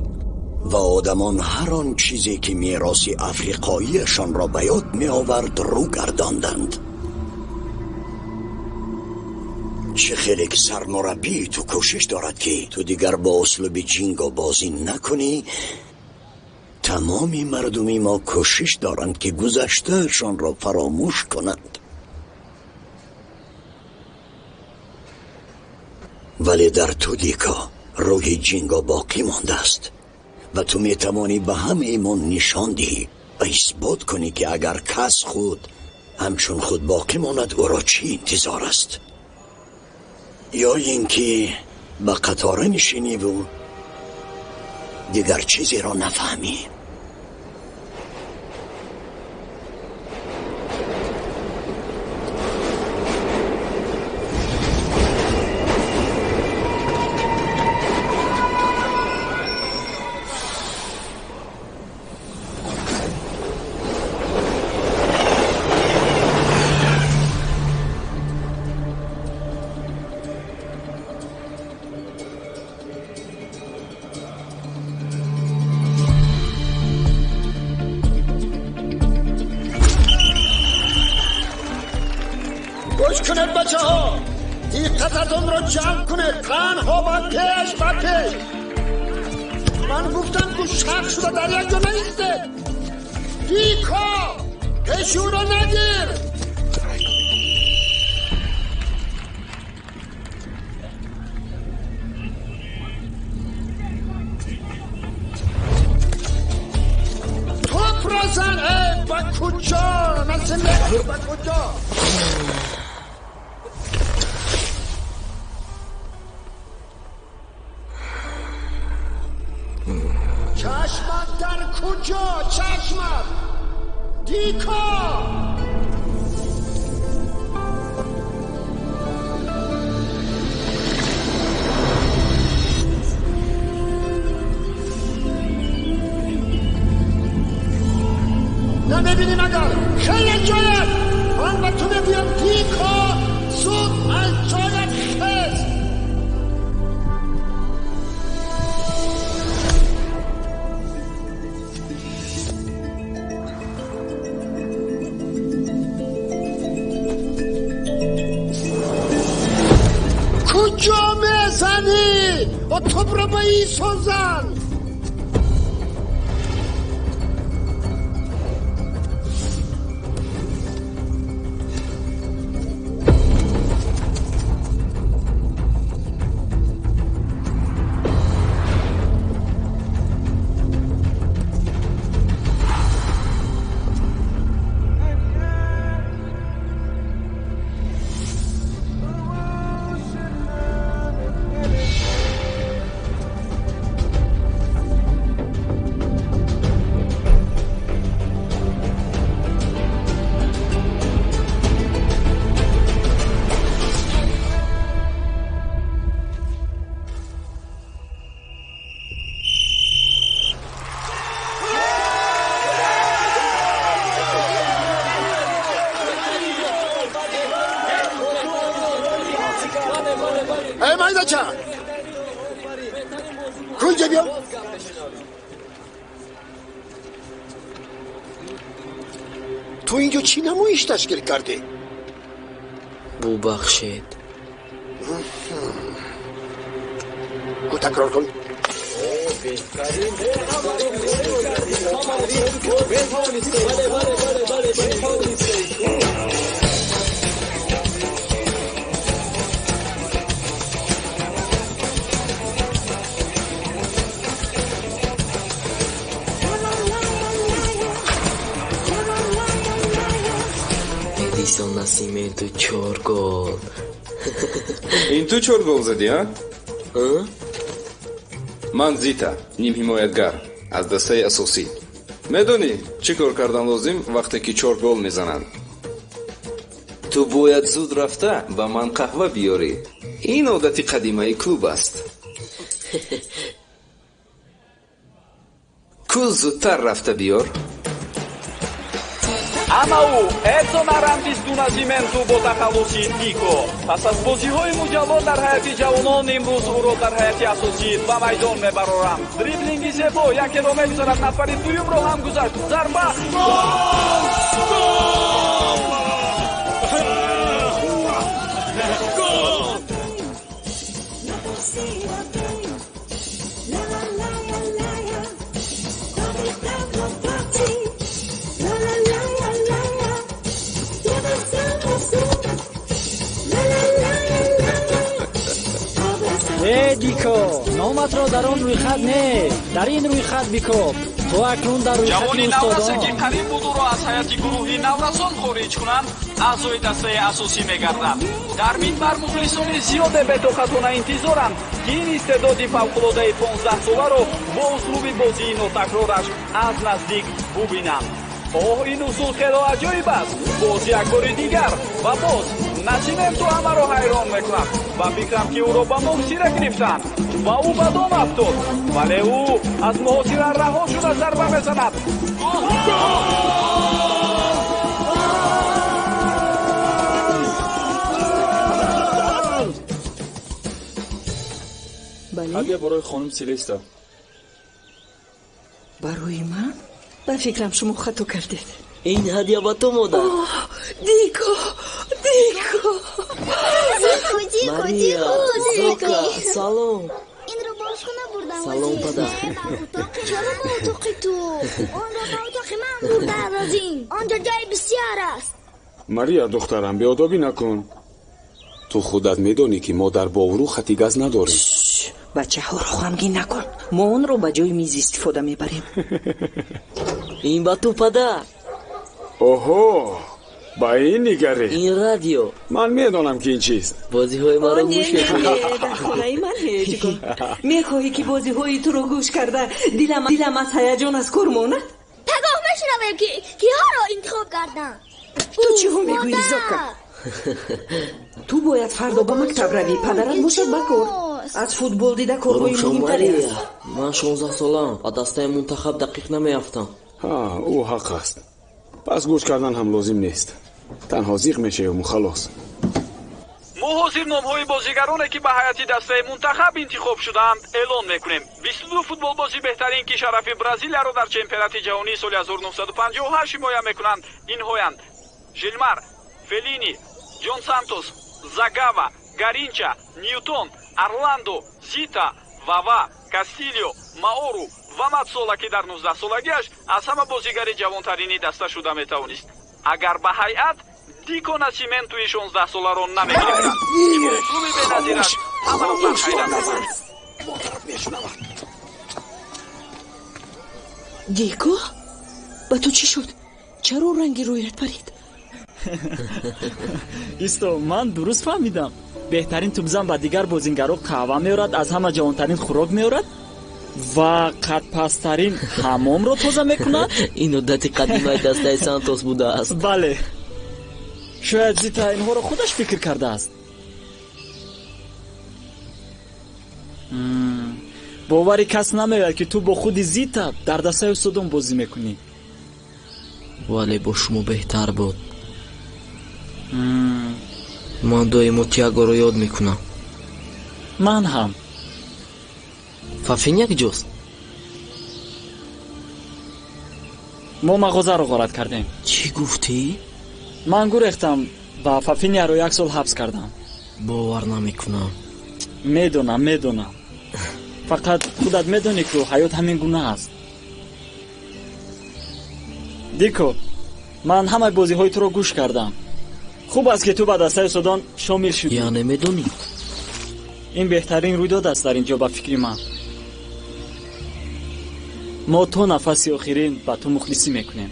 ва одамон ҳар он чизе ки мероси африқоиашонро ба ёд меовард рӯ гардонданд. Чӣ хеле ки сармураббии ту кӯшиш дорад, ки ту дигар бо услуби Ҷинго бозӣ накунӣ, тамоми мардуми мо кӯшиш доранд, ки гузаштаашонро фаромӯш кунанд. Вале дар ту, Дико, рӯҳи Ҷинго боқӣ мондааст ва ту метавонӣ ба ҳамаи мо нишон диҳӣ ва исбот кунӣ, ки агар кас худ ҳамчун худ боқӣ монад, ӯро чӣ интизор аст. Ё ин ки ба қатора нишиниву дигар чизеро нафаҳмӣ. Ту инҷо чӣ намоиш ташкил кардӣ? Бубахшед. Ку такрор кун. Эдисон Насименто 4 гол. Ин ту чор гол задӣ, а? Ман Зита, нимҳимоятгар аз дастаи асосӣ. Медонӣ, чӣ кор кардан лозим вақте ки чор гол мезананд? Ту бояд зуд рафта ба ман қаҳва биёрӣ. Ин одати қадимаи клуб аст. Ку зудтар рафта биёр. Ана ӯ Эдсон Арандис ду Насименту бо тахаллуси Дико. Пас аз бозиҳои муҷалло дар ҳайати ҷавонон имрӯз ӯро дар ҳайати асосӣ ба майдон мебароранд. Дриблинги зебо, якеро мегузарад, нафари дуюмро ҳам гузашт. Зарба! Гол! Гол! Э Дико, номатро дар он рӯйхат не, дар ин рӯйхат бикоб. Ту акнун дар рӯйхати Ҷавони наврасе, ки устодон. қариб буд ӯро аз ҳайати гурӯҳи наврасон хориҷ кунанд, аъзои дастаи асосӣ мегардад. Дар минбар мухлисони зиёде бетоқатона интизоранд, ки ин истеъдоди фавқулодаи 15-соларо бо услуби бозии нотакрораш аз наздик бубинанд. Оҳ, ин усул хело аҷоиб аст. Боз як бори дигар ва боз Насименту ҳамаро ҳайрон мекунад. Ба фикрам, ки ӯро ба муҳосира гирифтанд ва ӯ ба дом афтод. Вале ӯ аз муҳосира раҳо шуда зарба мезанад. Ҳадя барои хонум Селеста. Барои ман? Ба фикрам, шумо хато кардед. Ин ҳадя ба ту, модар. Дико, Дико! Дико, Дико, Мария, Дико, Зока, Дико! салом. Инро ба ошхона бурдам. Салом, падар. Чаро ба утоқи ту? Онро ба утоқи ман бурдаанд, Розин. Он ҷо ҷои бисёр аст. Мария, духтарам, беодобӣ накун. Ту худат медонӣ, ки мо дар Бовру хати газ надорем. Бачаҳоро ғамгин накун. Мо онро ба ҷои миз истифода мебарем. Ин ба ту, падар. Оҳо, ба ин нигарӣ. Ин радио. Ман медонам, ки ин чист. Бозиҳои маро О, не, гӯш не, мекунӣ. не, дар хонаи ман ҳеҷ гоҳ. Мехоҳӣ, ки бозиҳои туро гӯш карда дилам аз ҳаяҷон аз кор монад? Пагоҳ мешунавем, ки киҳоро интихоб карданд. Ту чиҳо мегӯӣ, Зока? Ту бояд фардо ба мактаб равӣ, падарат бошад ба кор. Аз футбол дида корҳои Ором шав, муҳимтаре Мария. аст. Ман 16 солаам ва дастаи мунтахаб дақиқ намеафтам. Ҳа, ӯ ҳақ аст. Пас гӯш кардан ҳам лозим нест. Танҳо зиқ мешавему халос. Мо ҳозир номҳои бозигароне, ки ба ҳайати дастаи мунтахаб интихоб шудаанд, эълон мекунем. 22 футболбози беҳтарин, ки шарафи Бразилияро дар чемпионати ҷаҳонии соли 1958 ҳимоя мекунанд, инҳоянд: Жилмар, Фелини, Ҷон Сантос, Загава, Гаринча, Ньютон, Орландо, Зита, Вава, Кастилио, Маору ва Матсола, ки дар 19-солагиаш аз ҳама бозигари ҷавонтарини даста шуда метавонист, агар ба ҳайат Дико Насиментуи 16-соларо намегирифтанд, ки бо услуби беназираш ҳамаро бар ҳайрат овард. Дико, ба ту чӣ шуд? Чаро ранги рӯят парид? Исто, ман дуруст фаҳмидам? Беҳтарин тӯбзан ба дигар бозингаро қаҳва меорад, аз ҳама ҷавонтарин хӯрок меорад ва қадпасттарин ҳаммомро тоза мекунад? Ин одати қадимаи дастаи Сантос будааст. Бале, шояд Зита инҳоро худаш фикр кардааст. Бовари кас намеояд, ки ту бо худи Зита дар дастаи устодон бозӣ мекунӣ. Вале бо шумо беҳтар буд. Ман доимо Тиагоро ёд мекунам. Ман ҳам. Фафиня куҷост? Мо мағозаро ғорат кардем. Чӣ гуфтӣ? Ман гурехтам ва Фафиняро як сол ҳабс кардам. Бовар намекунам. Медонам, медонам. Фақат худат медонӣ, ку ҳаёт ҳамин гуна аст. Дико, ман ҳамаи бозиҳои туро гӯш кардам. Хуб аст, ки ту ба дастаи устодон шомил шудӣ. Яъне медонӣ? Ин беҳтарин рӯйдод аст дар ин ҷо, ба фикри ман. Мо то нафаси охирин ба ту мухлисӣ мекунем.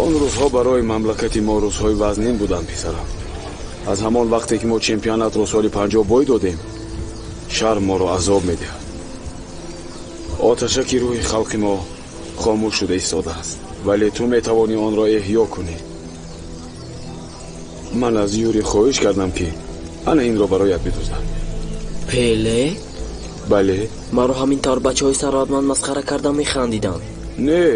Он рӯзҳо барои мамлакати мо рӯзҳои вазнин буданд, писарам. Аз ҳамон вақте ки мо чемпионатро соли 50 бой додем, шарм моро азоб медиҳад. Оташаки рӯҳи халқи мо хомӯш шуда истодааст, вале ту метавонӣ онро эҳё кунӣ. Ман аз Юрий хоҳиш кардам, ки ана инро бароят бидуздам. Пеле? Бале. Маро ҳамин тавр бачаҳои сарватманд масхара карда механдиданд. Не,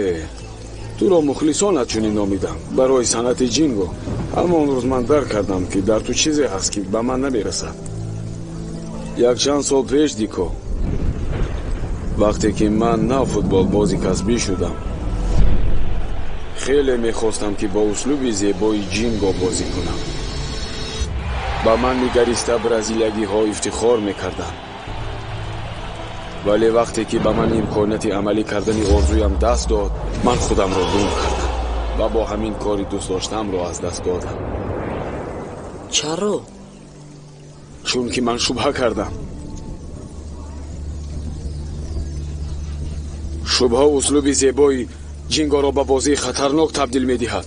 туро мухлисонат чунин номидам барои санъати ҷинго. Аммо он рӯз ман дарк кардам, ки дар ту чизе ҳаст, ки ба ман намерасад. Якчанд сол пеш, Дико, вақте ки ман нав футболбози касбӣ шудам, хеле мехостам, ки бо услуби зебои ҷинго бозӣ кунам. Ба ман нигариста бразилиягиҳо ифтихор мекарданд. Вале вақте ки ба ман имконияти амалӣ кардани орзуям даст дод, ман худамро гум кардам ва бо ҳамин кори дӯстдоштаамро аз даст додам. Чаро? Чунки ман шубҳа кардам. Шубҳа услуби зебои ҷингоро ба бозии хатарнок табдил медиҳад.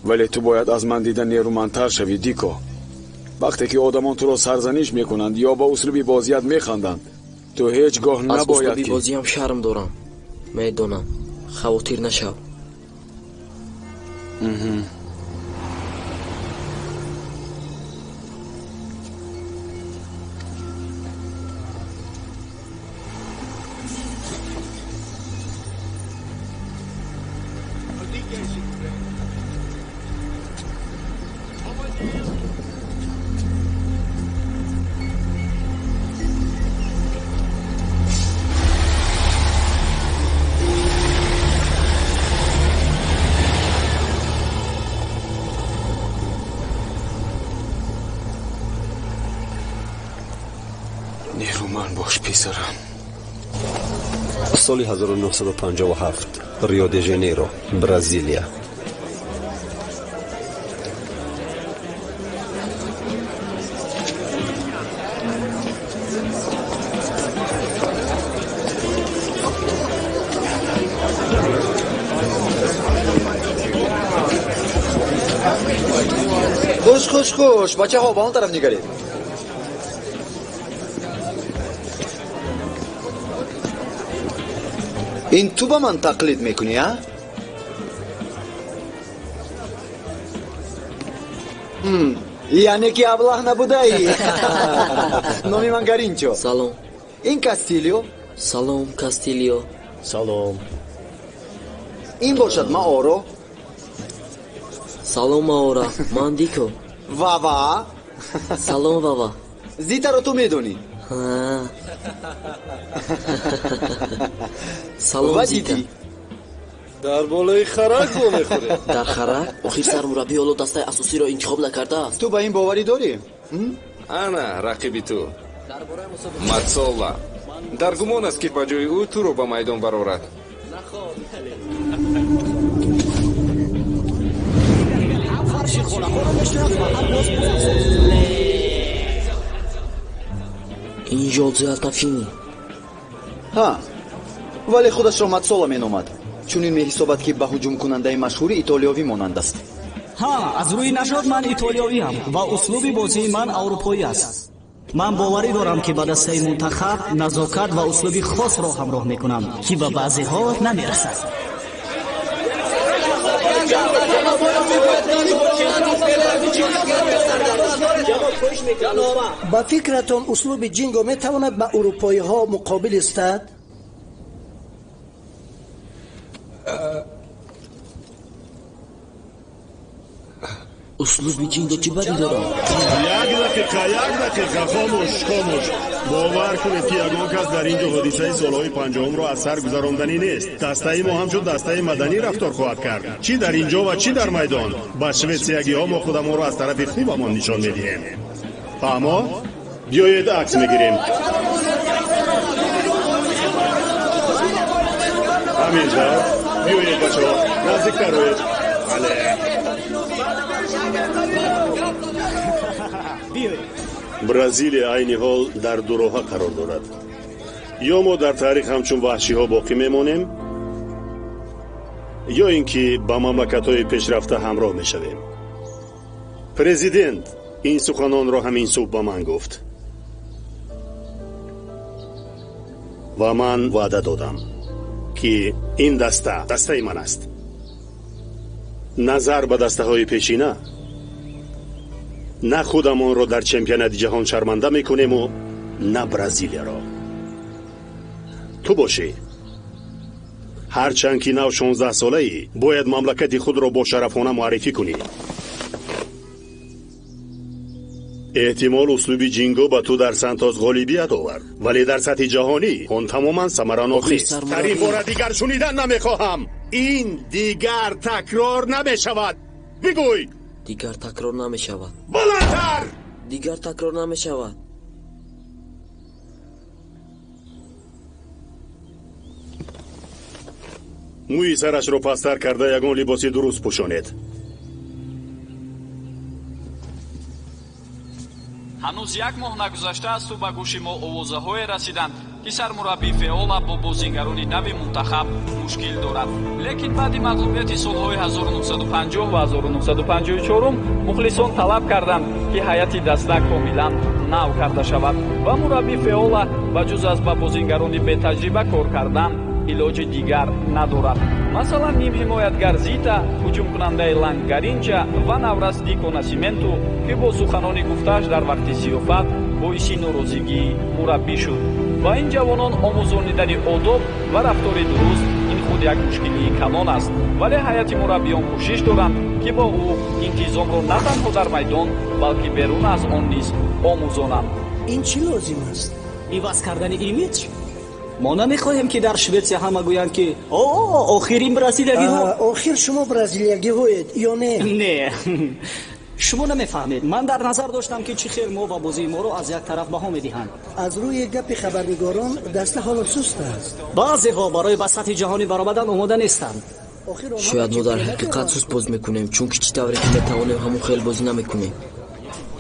Вале ту бояд аз ман дида нерӯмандтар шавӣ, Дико. Вақте ки одамон туро сарзаниш мекунанд ё ба услуби бозият механданд, ту ҳеҷ гоҳ набояд аз услуби бозиям шарм дорам. Медонам, хавотир нашав. Нерӯманд бош, писарам. Соли 1957, Рио де Жанейро, Бразилия. Хуш, хуш, хуш, бачаҳо, ба он тараф нигаред. Ин ту ба ман тақлид мекунӣ, а? Яъне ки аблаҳ набудаӣ. Номи ман Гаринчо. Салом. Ин Кастилио. Салом, Кастилио. Салом. Ин бошад Маоро. Салом, Маора. Ман Дико. Вава. Салом, Вава. Зитаро ту медонӣ. Салом, Зита. Дар болои харак во мехӯрем. Дар харак? Охир сармураббӣ ҳоло дастаи асосиро интихоб накардааст. Ту ба ин боварӣ дорӣ? Ана рақиби ту Матсола. Дар гумон аст, ки ба ҷои ӯ туро ба майдон барорад. Ин Жозе Алтафини. Ҳа, вале худашро Матсола меномад. Чунин меҳисобад, ки ба ҳуҷумкунандаи машҳури итолиёвӣ монанд аст. Ҳа, аз рӯи нажод ман итолиёвиам ва услуби бозии ман аврупоӣ аст. Ман боварӣ дорам, ки ба дастаи мунтахаб назокат ва услуби хосро ҳамроҳ мекунам, ки ба баъзеҳо намерасад. Ба фикратон, услуби ҷинго метавонад ба урупоиҳо муқобил истад? Услуби ҷинго чӣ бадӣ дорад? Як дақиқа, як дақиқа, хомӯш, хомӯш. Бовар кунед, ки ягон кас дар ин ҷо ҳодисаи солҳои 50-умро аз сар гузаронданӣ нест. Дастаи мо ҳамчун дастаи маданӣ рафтор хоҳад кард, чӣ дар ин ҷо ва чӣ дар майдон. Ба шветсиягиҳо мо худамонро аз тарафи хубамон нишон медиҳем. Фаҳмо? Биёед, акс мегирем. Ҳамин тавр. Биёед, бачаҳо, наздиктар оед. Бале. Бразилия айни ҳол дар дуроҳа қарор дорад. Ё мо дар таърих ҳамчун ваҳшиҳо боқӣ мемонем, ё ин ки ба мамлакатҳои пешрафта ҳамроҳ мешавем. Президент ин суханонро ҳамин субҳ ба ман гуфт ва ман ваъда додам, ки ин даста дастаи ман аст. Назар ба дастаҳои пешина, на худамонро дар чемпионати ҷаҳон шарманда мекунему, на Бразилияро. Ту бошӣ, ҳарчанд ки нав 16-солаӣ, бояд мамлакати худро бо шарафона муаррифӣ кунӣ. Эҳтимол услуби ҷинго ба ту дар Сантос ғолибият овард, вале дар сатҳи ҷаҳонӣ он тамоман самаранок нест. Дар ин бора дигар шунидан намехоҳам. Ин дигар такрор намешавад. Бигӯй! Дигар такрор намешавад. Баландтар! Дигар такрор намешавад. Мӯи сарашро пасттар карда ягон либоси дуруст пӯшонед. Ҳанӯз як моҳ нагузаштаасту ба гӯши мо овозаҳое расиданд, ки сармураббӣ Феола бо бозингарони нави мунтахаб мушкил дорад. Лекин баъди мағлубияти солҳои 1950 ва 1954 мухлисон талаб карданд, ки ҳайати даста комилан нав карда шавад ва мураббӣ Феола ба ҷуз аз ба бозингарони бетаҷриба кор кардан илоҷи дигар надорад. Масалан, нимҳимоятгар Зита, ҳуҷумкунандаи Ланг Гаринча ва наврас Дико Насименту, ки бо суханони гуфтааш дар вақти зиёфат боиси норозигии мураббӣ шуд. Ба ин ҷавонон омӯзонидани одоб ва рафтори дуруст ин худ як мушкилии калон аст, вале ҳайати мураббиён кӯшиш доранд, ки бо ӯ интизомро на танҳо дар майдон, балки берун аз он низ омӯзонанд. Ин чӣ лозим аст? Иваз кардани имидж? Мо намехоҳем, ки дар Шветсия ҳама гӯянд, ки о, охир ин бразилиягиҳо. Охир шумо бразилиягиҳоед ё не? Не, шумо намефаҳмед. Ман дар назар доштам, ки чӣ хел мо ва бозии моро аз як тараф баҳо медиҳанд. Аз рӯи гапи хабарнигорон, даста ҳоло суст аст. Баъзеҳо барои ба сатҳи ҷаҳонӣ баромадан омода нестанд. Шояд мо дар ҳақиқат суст боз мекунем, чунки чӣ тавре ки метавонем, ҳамон хел бозӣ намекунем.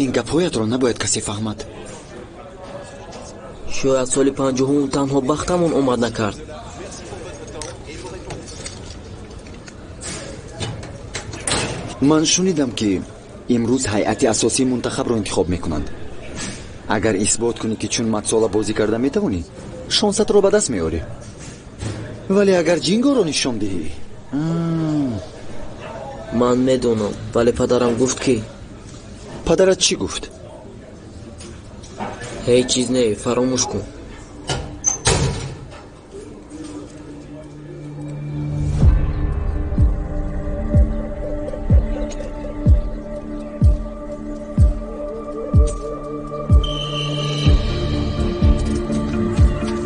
Ин гапҳоятро набояд касе фаҳмад. Шояд соли 50-ум танҳо бахтамон омад накард. Ман шунидам, ки имрӯз ҳайати асосии мунтахабро интихоб мекунанд. Агар исбот кунӣ, ки чун Матсола бозӣ карда метавонӣ, шонсатро ба даст меорӣ. Вале агар ҷингоро нишон диҳӣ. Ман медонам, вале падарам гуфт, ки Падарат чӣ гуфт? Ҳеҷ чиз не, фаромӯш кун.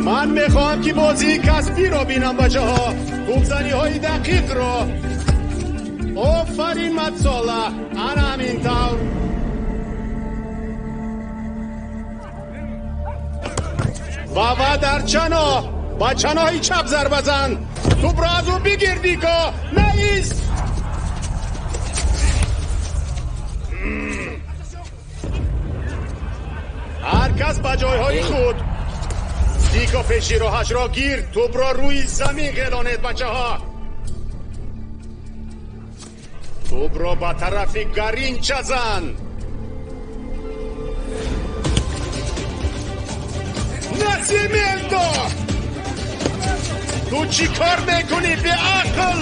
Ман мехоҳам, ки бозии касбиро бинам, бачаҳо, тӯбзаниҳои дақиқро. Офарин, Матсола, ана ҳамин тавр. Ва дар чаноҳ, ба чаноҳи чап зарба зан. Тӯбро аз ӯ бигир, Дико, наист. Ҳар кас ба ҷойҳои худ. Дико, пеши роҳашро гир, тӯбро рӯи замин ғелонед, бачаҳо. Тӯбро ба тарафи Гаринча зан. Насименто! Ту чӣ кор мекунӣ, беақл?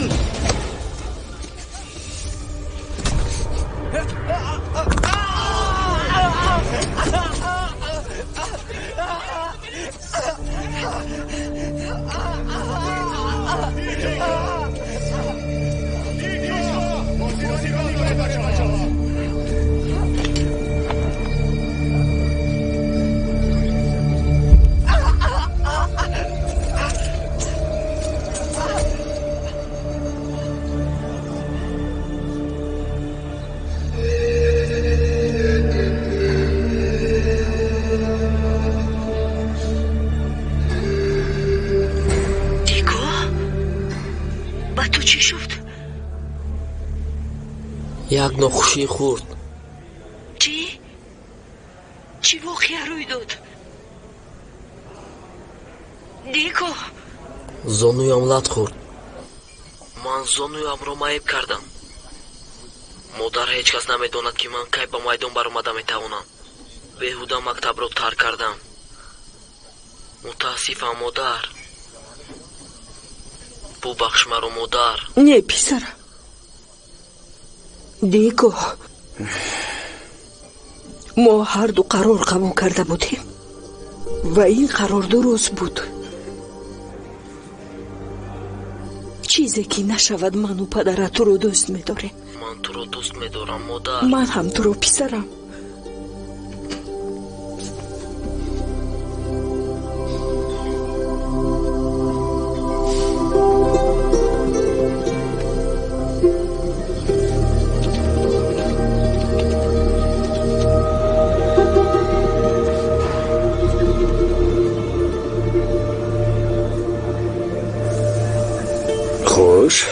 Як нохушӣ хурд. Чӣ? Чӣ воқеа рӯй дод? Дико! Зонуям лат хӯрд. Ман Ман зонуямро маеб кардам. Модар, ҳеҷ кас намедонад, ки ман кай ба майдон баромада метавонам. Беҳуда мактабро тарк кардам. Мутаассифам, модар. Бубахш маро, модар. Не, писарам. Дико, мо ҳарду қарор қабул карда будем ва ин қарор дуруст буд. Чизе ки нашавад, ману падарат туро дӯст медорем. Ман туро дӯст медорам, модар. Ман ҳам туро, писарам. Хуш,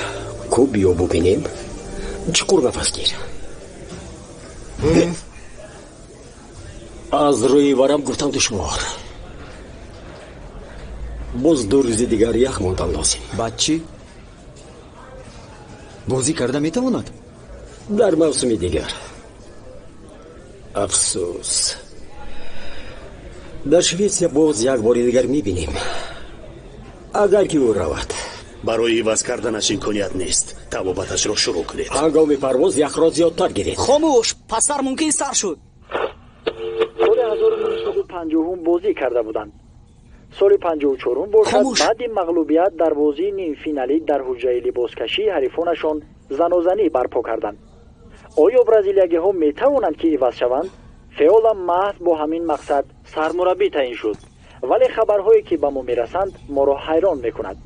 ку биё бубинем. Чуқур нафас гир. Аз рӯи варам гуфтам душвор. Боз 2 рӯзи дигар ях мондан лозим. Баъд чӣ? Бозӣ карда метавонад? Дар мавсуми дигар. Афсӯс. Дар Шветсия боз як бори дигар мебинем. Агар ки ӯ равад. Барои иваз карданаш имконият нест. Табобаташро шурӯъ кунед. Ҳангоми парвоз яхро зиёдтар гиред. Хомӯш, пасар мумкин сар шуд. Соли 1950 бозӣ карда буданд. Соли 54 бошад, баъди мағлубият дар бозии нимфиналӣ дар ҳуҷраи либоскашии ҳарифонашон занозанӣ барпо карданд. Оё бразилиягиҳо метавонанд, ки иваз шаванд? Феола маҳз бо ҳамин мақсад сармураббӣ таъин шуд. Вале хабарҳое, ки ба мо мерасанд, моро ҳайрон мекунад.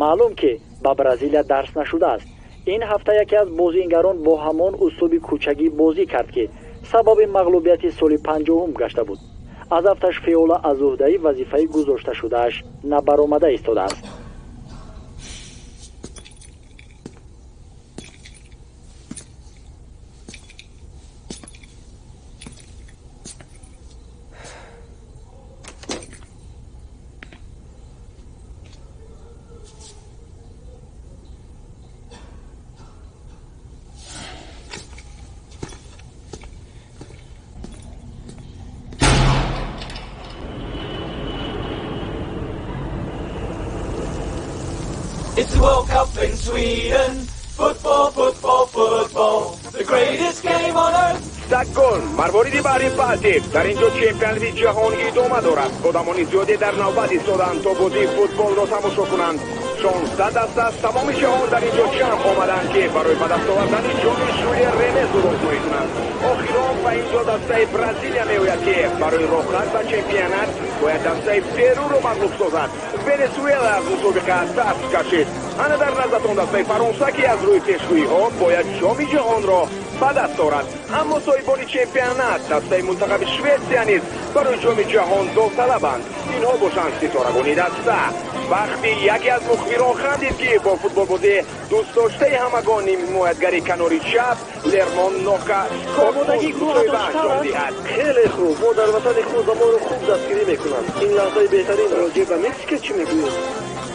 Маълум, ки ба Бразилия дарс нашудааст. Ин ҳафта яке аз бозингарон бо ҳамон услуби кӯчагӣ бозӣ кард, ки сабаби мағлубияти соли 50 гашта буд. Аз афташ Феола аз уҳдаи вазифаи гузошташудааш набаромада истодааст. It's the World Cup in Sweden. Football, football, football. The greatest game on earth. Стокгольм, марвориди баҳри Балтик. Дар ин ҷо чемпионати ҷаҳон идома дорад. Одамони зиёде дар навбат истоданд то бозии футболро тамошо кунанд. 16 даста аз тамоми ҷаҳон дар ин ҷо ҷамъ омаданд, ки барои ба даст овардани ҷоми Жюли Рене зурозмоӣ кунанд. Охирон ба ин ҷо дастаи Бразилия меояд, ки барои роҳхат ба чемпионат бояд дастаи Перуро мағлуб созад. Венесуэла аз мусобиқа даст кашид. Ана дар наздатон дастаи Фаронса, ки аз рӯи пешгӯиҳо бояд ҷоми ҷаҳонро ба даст орад. Аммо соҳибони чемпионат дастаи мунтахаби Шветсия низ барои ҷоми ҷаҳон довталабанд. Инҳо бошанд ситорагони даста. Вақти яке аз мухбирон хандид, ки бо футболбозӣ дӯстдоштаи ҳамагон ҳимоятгари канори чап Лермон Нока мусоҳиба анҷом диҳад. Хеле хуб, мо дар ватани худ ва моро хуб дастгирӣ мекунанд. Ин лаҳзаи беҳтарин. Роҷеъ ба Мексика чӣ мегӯед?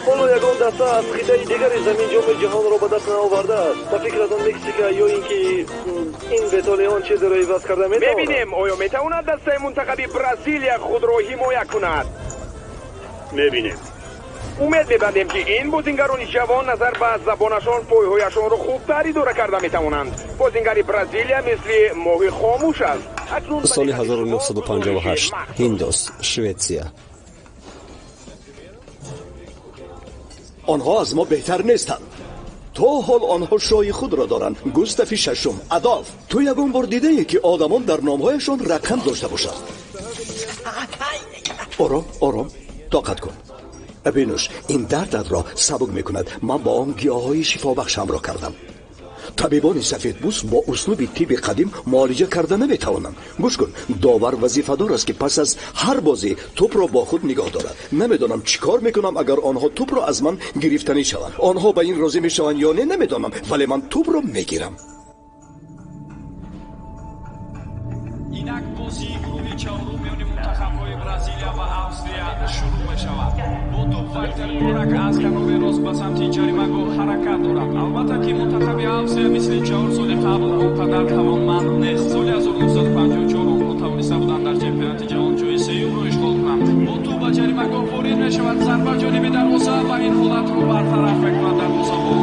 Ҳоло ягон даста аз қитъаи дигари замин ҷоми ҷаҳонро ба даст наовардааст. Ба фикратон Мексика ё ин ки ин Бетолеон чизеро иваз карда метавонад? Мебинем, оё метавонад дастаи мунтахаби Бразилия худро ҳимоя кунад. Мебинем. Умед мебандем, ки ин бозингарони ҷавон назар ба забонашон пойҳояшонро хубтар идора карда метавонанд. Бозингари Бразилия мисли моҳи хомӯш аст. Соли 1958, Ҳиндос, Шветсия. Онҳо аз мо беҳтар нестанд. То ҳол онҳо шоҳи худро доранд, Густафи шашум, Адолф. Ту ягон бор дидаӣ, ки одамон дар номҳояшон рақам дошта бошанд? Ором, ором, тоқат кун. Бинӯш, ин дардатро сабук мекунад. Ман бо он гиёҳҳои шифобахш ҳамроҳ кардам. Табибони сафедпӯст бо услуби тибби қадим муолиҷа карда наметавонанд. Гӯш кун, довар вазифадор аст, ки пас аз ҳар бозӣ тӯпро бо худ нигоҳ дорад. Намедонам чӣ кор мекунам, агар онҳо тӯпро аз ман гирифтанӣ шаванд. Онҳо ба ин розӣ мешаванд ё не, намедонам, вале ман тӯпро мегирам. Инак бозии гурӯҳи чаҳорум миёни мунтахабҳои Бразилия ва Австрия шурӯъ мешавад. Бо тӯб Вальтер Бурак аз канори рост ба самти ҷаримагоҳ ҳаракат дорад. Албатта ки мунтахаби Австрия мисли 4 соли қабл он қадар тавонманд нест. Соли 1954 онҳо тавониста буданд дар чемпионати ҷаҳон ҷои сеюмро ишғол кунанд. Бо тӯб ба ҷаримагоҳ ворид мешавад. Зарба ҷониби дарвоза ва ин ҳолатро бартараф мекунад дарвозабон.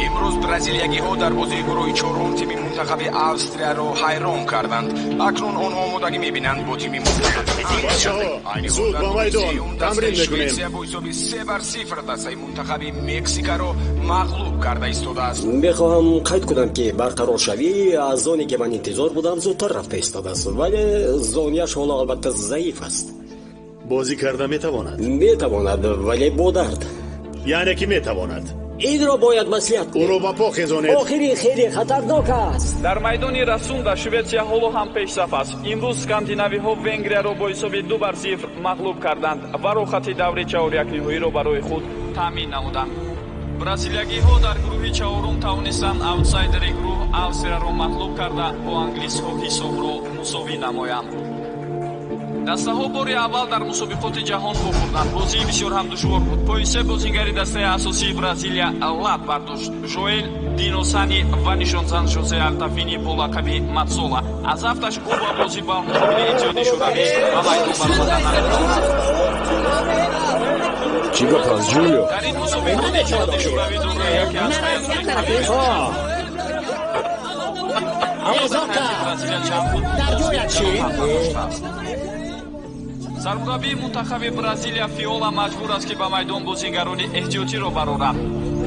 Имрӯз бразилиягиҳо дар бозии гурӯҳи чорум тими мунтахаби Австрияро ҳайрон карданд. Акнун онҳо омодагӣ мебинанд бо тими мунтахаби Англия. Зуд ба майдон тамрин мекунем. Шветсия бо ҳисоби 3-0 дастаи мунтахаби Мексикаро мағлуб карда истодааст. Мехоҳам қайд кунам, ки барқароршавӣ аз оне ки ман интизор будам зудтар рафта истодааст, вале зонияш ҳоло албатта заиф аст. Бозӣ карда метавонад? Метавонад, вале бо дард. Яъне ки метавонад. Инро бояд маслиҳат кунем. Ӯро ба по хезонед. Охири хеле хатарнок аст. Дар майдони Расунда Шветсия ҳоло ҳам пешсаф аст. Имрӯз скандинавиҳо Венгрияро бо ҳисоби 2-0 мағлуб карданд ва рохати даври чаҳорякниҳоиро барои худ таъмин намуданд. Бразилиягиҳо дар гурӯҳи чаҳорум тавонистанд аутсайдери гурӯҳ Австрияро мағлуб карда бо англисҳо ҳисобро мусовӣ намоянд. Дастаҳо бори аввал дар мусобиқоти ҷаҳон вохӯрданд. Бозии бисёр ҳам душвор буд. Пои се бозингари дастаи асосии Бразилия лат бардошт: Жоэл, Диносани ва нишонзан Жозе Алтафини бо лақаби Матсола. Аз ҳафташ ӯ ба бозӣ ба муқобили Иттиҳоди Шӯравӣ ба майдон баромада наметавонист. Чӣ гап аст, Ҷулио? Дар ин мусобиқот Иттиҳоди Шӯравӣ дорои яке аз ҳайатҳои чап буд. Дар ҷоят шин. Сармураббии мунтахаби Бразилия Фиола маҷбур аст, ки ба майдон бозингарони эҳтиётиро барорад.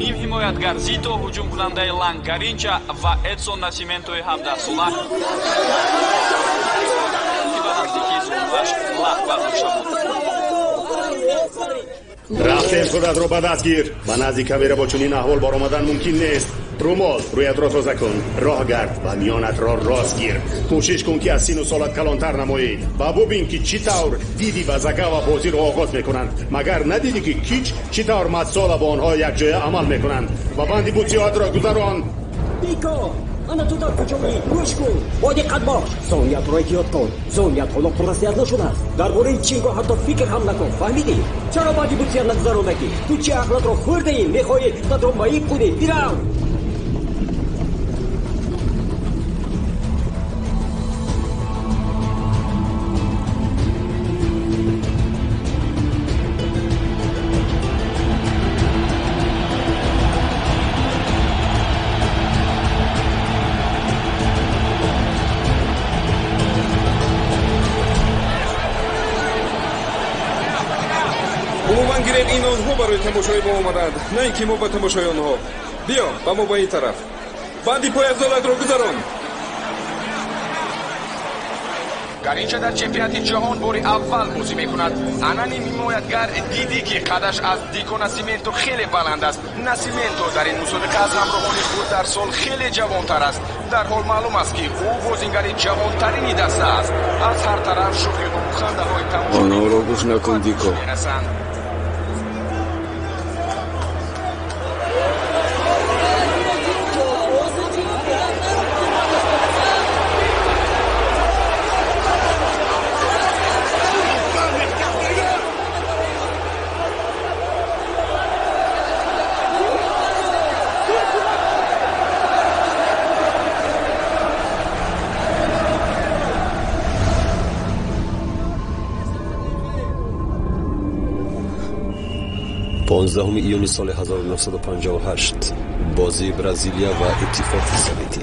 Ним ҳимоятгар Зито, ҳуҷумкунандаи Ланг Гаринча ва Эдсон Насиментои 17-сола, ки ба наздикии зонуаш лат бардошта буд. Рафтем, худатро ба даст гир. Ба назди камера бо чунин аҳвол баромадан мумкин нест. Румол рӯятро тоза кун, роҳ гард ва миёнатро рост гир. Кӯшиш кун, ки аз сину солат калонтар намоӣ ва бубин, ки чӣ тавр Диди ва Загава бозиро оғоз мекунанд. Магар надидӣ, ки Кич чӣ тавр Матсола бо онҳо якҷоя амал мекунанд? Ва банди бутсиётро гузарон. Дико, ана ту дар куҷоӣ? Гӯш кун, бо диққат бош. Зониятро эҳтиёт кун. Зоният ҳоло пуррасият нашудааст. Дар бораи Чинго ҳатто фикр ҳам накун, фаҳмидӣ? Чаро банди бутсият нагузарондагӣ? Ту чӣ ақлатро хӯрдаӣ? Мехоҳӣ худатро маиб кунӣ? Бирав! Умуман гирем, ин онҳо барои тамошои мо омаданд, на ин ки мо ба тамошои онҳо. Биё ба мо ба ин тараф. Банди пойафзолатро гузарон. Гаринча дар чемпионати ҷаҳон бори аввал бозӣ мекунад. Ана ним ҳимоятгар Диди, ки қадаш аз Дико Насименто хеле баланд аст. Насименто дар ин мусобиқа аз ҳамроҳони худ дар сол хеле ҷавонтар аст. Дар ҳол маълум аст, ки ӯ бозингари ҷавонтарини даста аст. Аз ҳар тараф шӯхиҳову хандаҳои Онҳоро гӯш накун, Дико. мерасанд. Понздаҳуми июни соли 1958, бозии Бразилия ва Иттифоқи Советӣ.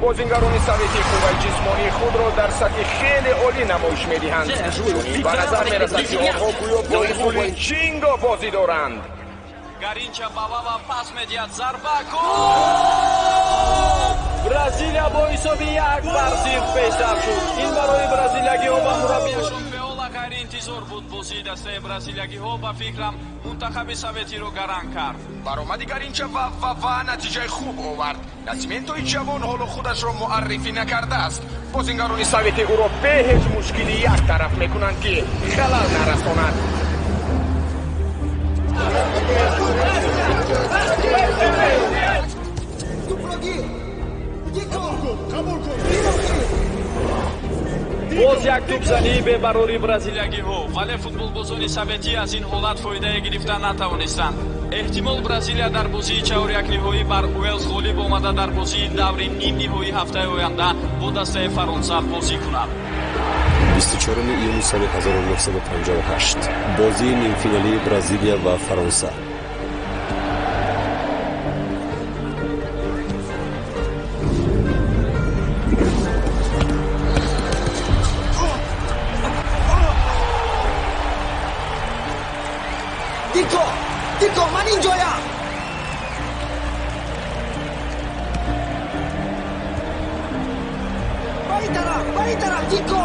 Бозингарони советӣ қувваи ҷисмонии худро дар сатҳи хеле олӣ намоиш медиҳанд. Чунин ба назар мерасад, ки онҳо гӯё бо усули Чинго бозӣ доранд. Гаринча ба Вава пас медиҳад. Зарба, гол! Бразилия бо ҳисоби 1-0 пешсаф шуд. Ин барои бразилиягиҳо ва мураббияшон Феола ғайриинтизор буд. Бозии дастаи бразилиягиҳо, ба фикрам, мунтахаби советиро гаранг кард. Баромади Гаринча ва Вава натиҷаи хуб овард. Насиментои ҷавон ҳоло худашро муаррифӣ накардааст. Бозингарони советӣ ӯро бе ҳеҷ мушкилӣ як тараф мекунанд, ки халал нарасонад. Қабул кун. Боз як тӯбзании бебарори бразилиягиҳо, вале футболбозони советӣ аз ин ҳолат фоидае гирифта натавонистанд. Эҳтимол Бразилия дар бозии чаҳорякниҳоӣ бар Уэлс ғолиб омада, дар бозии даври нимниҳоии ҳафтаи оянда бо дастаи Фаронса бозӣ кунад. 24 июни соли 1958, бозии нимфиналии Бразилия ва Фаронса. Дико, Дико, ман инҷоям. Ба ин тараф, ба ин тараф, Дико.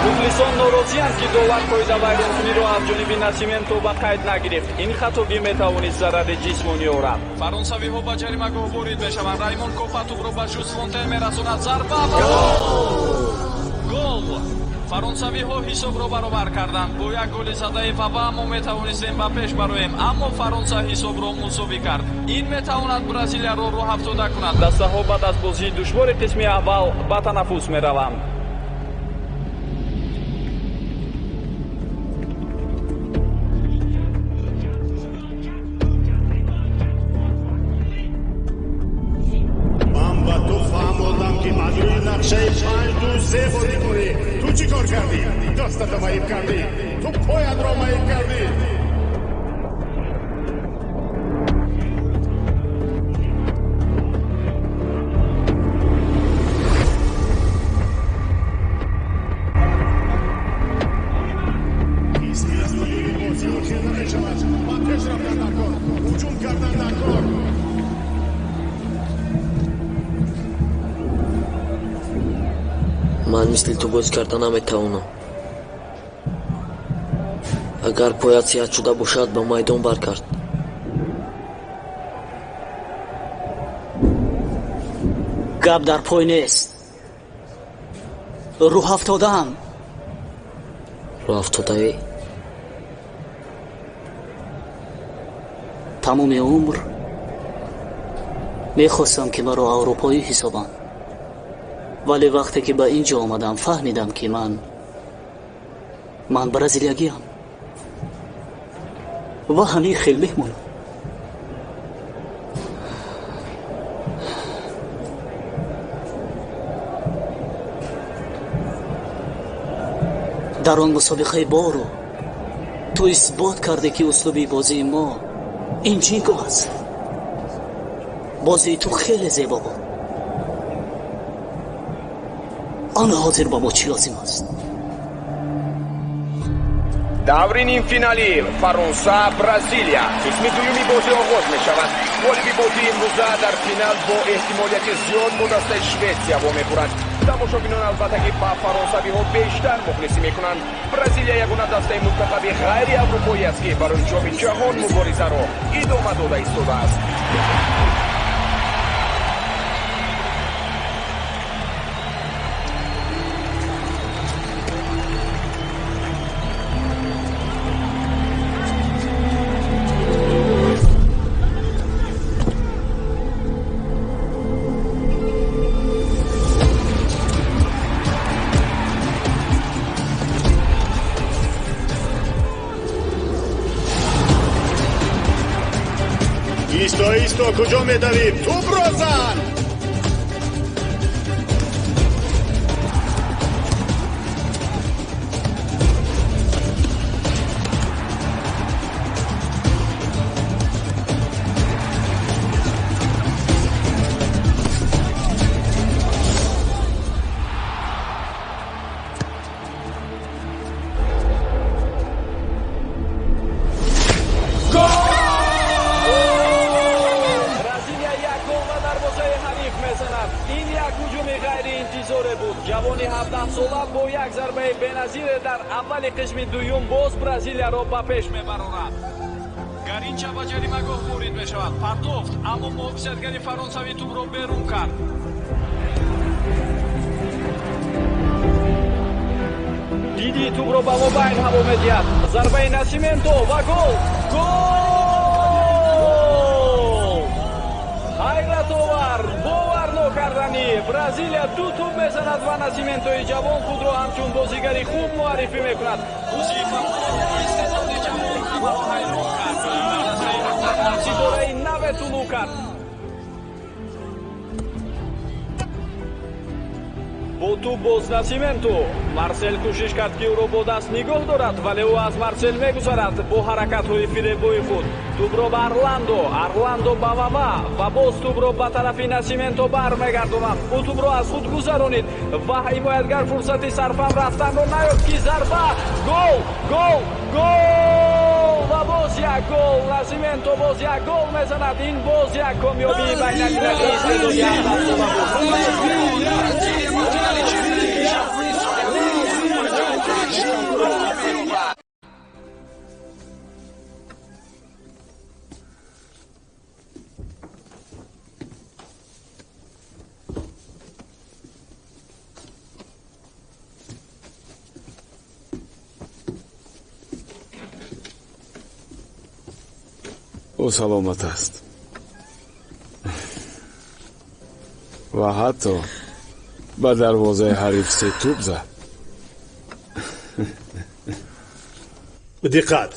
Мухлисон норозианд, ки довар қоидавайронкуниро аз ҷониби Насименто ба қайд нагирифт. Ин хатобӣ метавонист зарари ҷисмонӣ орад. Фаронсавиҳо ба ҷаримагоҳ ворид мешаванд. Раймон Копа тӯбро ба Жюс Фонтен мерасонад. Зарба ва гол! Фаронсавиҳо ҳисобро баробар карданд. Бо як голи задаи Вава мо метавонистем ба пеш бароем, аммо Фаронса ҳисобро мусовӣ кард. Ин метавонад Бразилияро рӯҳафтода кунад. Дастаҳо баъд аз бозии душвори қисми аввал ба танаффус мераванд. Ман ба ту фаҳмондам, ки аз рӯи нақшаи 5-2-3 бозӣ кунӣ. Ту чӣ кор кардӣ? Дастата маиб кардӣ, ту поятро маиб кардӣ. Қисми аз дуюми бозӣ охир намешавад. Ба пеш рафтан дар кор, ҳуҷум кардан дар кор. Ман мисли ту бозӣ карда наметавонам. Агар поят сиҳат шуда бошад, ба майдон баргард. Гап дар пой нест, рӯҳафтодаам. Рӯҳафтодаӣ? Тамоми умр мехостам, ки маро аврупоӣ ҳисобанд, вале вақте ки ба ин ҷо омадам, фаҳмидам, ки ман бразилиягиам ва ҳамин хел мемонам. Дар он мусобиқаи бору ту исбот кардӣ, ки услуби бозии мо ин ҷинго аст. Бозии ту хеле зебо буд. Ана ҳозир ба мо чӣ лозим аст? Даври нимфиналӣ Фаронса, Бразилия. Қисми дуюми бозӣ оғоз мешавад. Ғолиби бозии имрӯза дар финал бо эҳтимолияти зиёд бо дастаи Шветсия вомехӯрад. Тамошобинон албатта ки ба фаронсавиҳо бештар мухлисӣ мекунанд. Бразилия ягона дастаи мунтахаби ғайри аврупоӣ аст, ки барои Ҷоми Ҷаҳон муборизаро идома дода истодааст. Исто, исто, куҷо медавӣ? Тӯбро зан! Бразилия як гол ба дарвозаи ҳариф мезанад. Ин як ҳуҷуми ғайриинтизоре буд. Ҷавони 17-сола бо як зарбаи беназире дар аввали қисми дуюм боз Бразилияро ба пеш мебарорад. Гаринча ба ҷаримагоҳ ворид мешавад, партофт, аммо муҳофизатгари фаронсавӣ тӯбро берун кард. Диди тӯбро ба мобайн ҳаво медиҳад. Зарбаи Насименто ва гол! Гол! Ҳайратовар, бовар нокарданӣ. Бразилия ду тӯб мезанад ва Насиментои ҷавон худро ҳамчун бозигари хуб муаррифӣ мекунад. Бозии фавқулодаи истеъдоди ҷавон ҳамаро ҳайрон кард. Дар дастаи мунтахаб ситораи наве тулӯъ кард. Бо тӯб боз Насименто. Марсел кӯшиш кард, ки ӯро бо даст нигоҳ дорад, вале ӯ аз Марсел мегузарад бо ҳаракатҳои фиребои худ. Тӯбро ба Арландо, Арландо ба Вава ва боз тӯбро ба тарафи Насименто бармегардонад. Ӯ тӯбро аз худ гузаронид ва ҳимоятгар фурсати сарфам рафтанро наёфт, ки зарба, гол, гол, гол ва боз як гол. Насименто боз як гол мезанад. Ин боз як комёбии байналмилалии истеъдоди ҳафтсола буд. Ӯ саломат аст ва ҳатто ба дарвозаи ҳариф се тӯб зад. Диққат!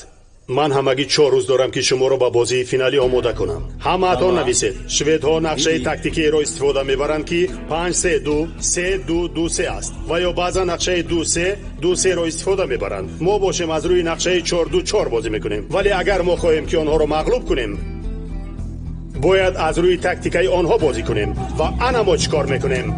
Ман ҳамагӣ 4 рӯз дорам, ки шуморо ба бозии финалӣ омода кунам. Ҳамаатон нависед. Шведҳо нақшаи тактикиеро истифода мебаранд, ки 5-3-2, 3-2-2-3 аст ва ё баъзан нақшаи 2-3-2-3-ро истифода мебаранд. Мо бошем аз рӯи нақшаи 4-2-4 бозӣ мекунем. Вале агар мо хоҳем, ки онҳоро мағлуб кунем, бояд аз рӯи тактикаи онҳо бозӣ кунем. Ва ана мо чӣ кор мекунем?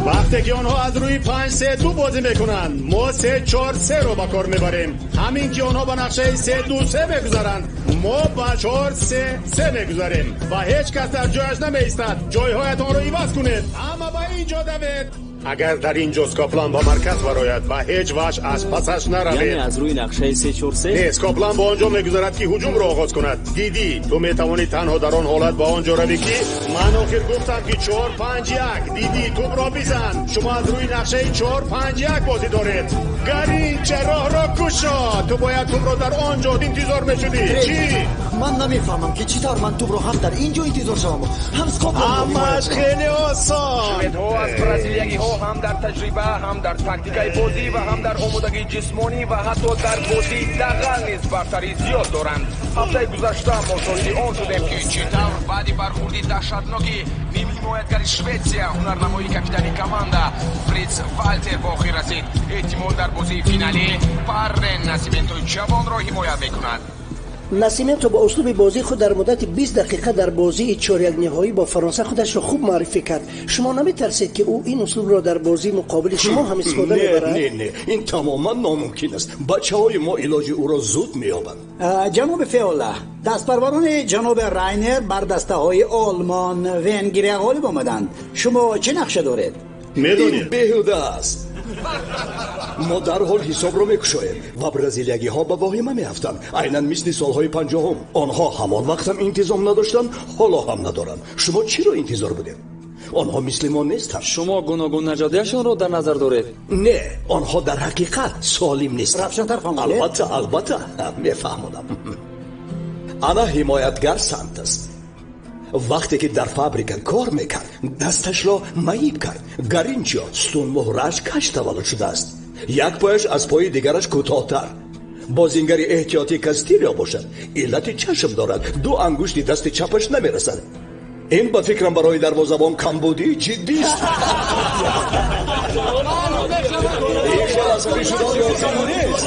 Вақте ки онҳо аз рӯи 5-3-2 бозӣ мекунанд, мо 3-4-3-ро ба кор мебарем. Ҳамин ки онҳо ба нақшаи 3-2-3 мегузаранд, мо ба 4-3-3 мегузарем ва ҳеҷ кас дар ҷояш намеистад. Ҷойҳоятонро иваз кунед. Ҳама ба ин ҷо давед. Агар дар ин ҷо Скоплан ба марказ барояд, ба ҳеҷ ваҷ аз пасаш наравед. Яъне аз рӯи нақшаи 3-4-3? Не, Скоплан ба он ҷо мегузарад, ки ҳуҷумро оғоз кунад. Дидӣ, ту метавонӣ танҳо дар он ҳолат ба он ҷо равӣ, ки ман охир гуфтам, ки 4-5-1. Дидӣ, тӯбро бизан. Шумо аз рӯи нақшаи 4-5-1 бозӣ доред. Гаринча, роҳро кушо. Ту бояд тӯбро дар он ҷо интизор мешудӣ. Чӣ? Ман намефаҳмам, ки чӣ тавр ман тӯбро ҳам дар ин ҷо интизор шавам, ҳам Скопланро. Ҳамааш хеле осон. Шведҳо аз бразилиягиҳо ҳам дар таҷриба, ҳам дар тактикаи бозӣ ва ҳам дар омодагии ҷисмонӣ ва ҳатто дар бозии дағал низ бартарии зиёд доранд. Ҳафтаи гузашта мо шоҳиди он шудем, ки чӣ тавр баъди бархурди даҳшатноки нимҳимоятгари Шветсия ҳунарнамоии капитани команда Фриц Валтер ба охир расид. Эҳтимол дар бозии финалӣ Паррен Насиментои ҷавонро ҳимоят мекунад. Насименто бо услуби бозии худ дар муддати 20 дақиқа дар бозии чорякниҳоӣ бо Фаронса худашро хуб муаррифӣ кард. Шумо наметарсед, ки ӯ ин услубро дар бозии муқобили шумо ҳам истифода мебарад? Не, не, ин тамоман номумкин аст. Бачаҳои мо илоҷи ӯро зуд меёбанд. Ҷаноби Феола, дастпарварони ҷаноби Райнер бар дастаҳои Олмон, Венгрия ғолиб омаданд. Шумо чӣ нақша доред? Медонед, ин беҳуда аст. Мо дарҳол ҳисобро мекушоем ва бразилиягиҳо ба воҳима меафтанд, айнан мисли солҳои 50-ум. Онҳо ҳамон вақтам интизом надоштанд, ҳоло ҳам надоранд. Шумо чиро интизор будед? Онҳо мисли мо нестанд. Шумо гуногуннажодияшонро дар назар доред? Не, онҳо дар ҳақиқат солим нестанд. Равшантар фаҳмонед. Албатта, албатта, мефаҳмонам. Ана ҳимоятгар Сантос. Вақте ки дар фабрика кор мекард, дасташро маиб кард. Гаринчо сутунмуҳрааш каҷ таваллуд шудааст, як пояш аз пои дигараш кӯтоҳтар. Бозингари эҳтиётӣ Кастилио бошад, иллати чашм дорад, ду ангушти дасти чапаш намерасад. Ин ба фикрам барои дарвозабон камбудии ҷиддист. Ин хел асабӣ шудан лозим нест.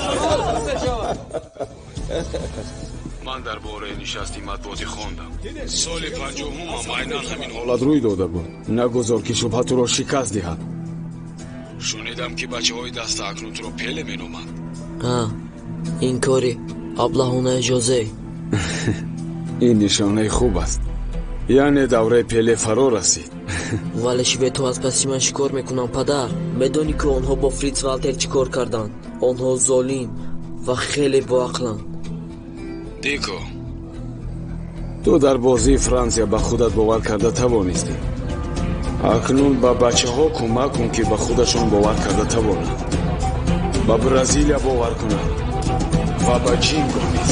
Ман дар бораи нишасти матбуотӣ хондам. Соли 50-умам айнан ҳамин ҳолат рӯй дода буд. Нагузор, ки шубҳа туро шикаст диҳад. Шунидам, ки бачаҳои даста акнун туро Пеле меноманд. Ҳа, ин кори аблаҳонаи Жозе. Ин нишонаи хуб аст, яъне давраи Пеле фаро расид. Вале шведҳо аз паси ман чӣ кор мекунанд, падар? Медонӣ, ки онҳо бо Фриц Валтер чӣ кор карданд? Онҳо золим ва хеле боақланд. Дико, ту дар бозии Франсия ба худат бовар карда тавонистӣ. Акнун ба бачаҳо кӯмак кун, ки ба худашон бовар карда тавонанд, ба Бразилия бовар кунанд ва ба Ҷинго низ.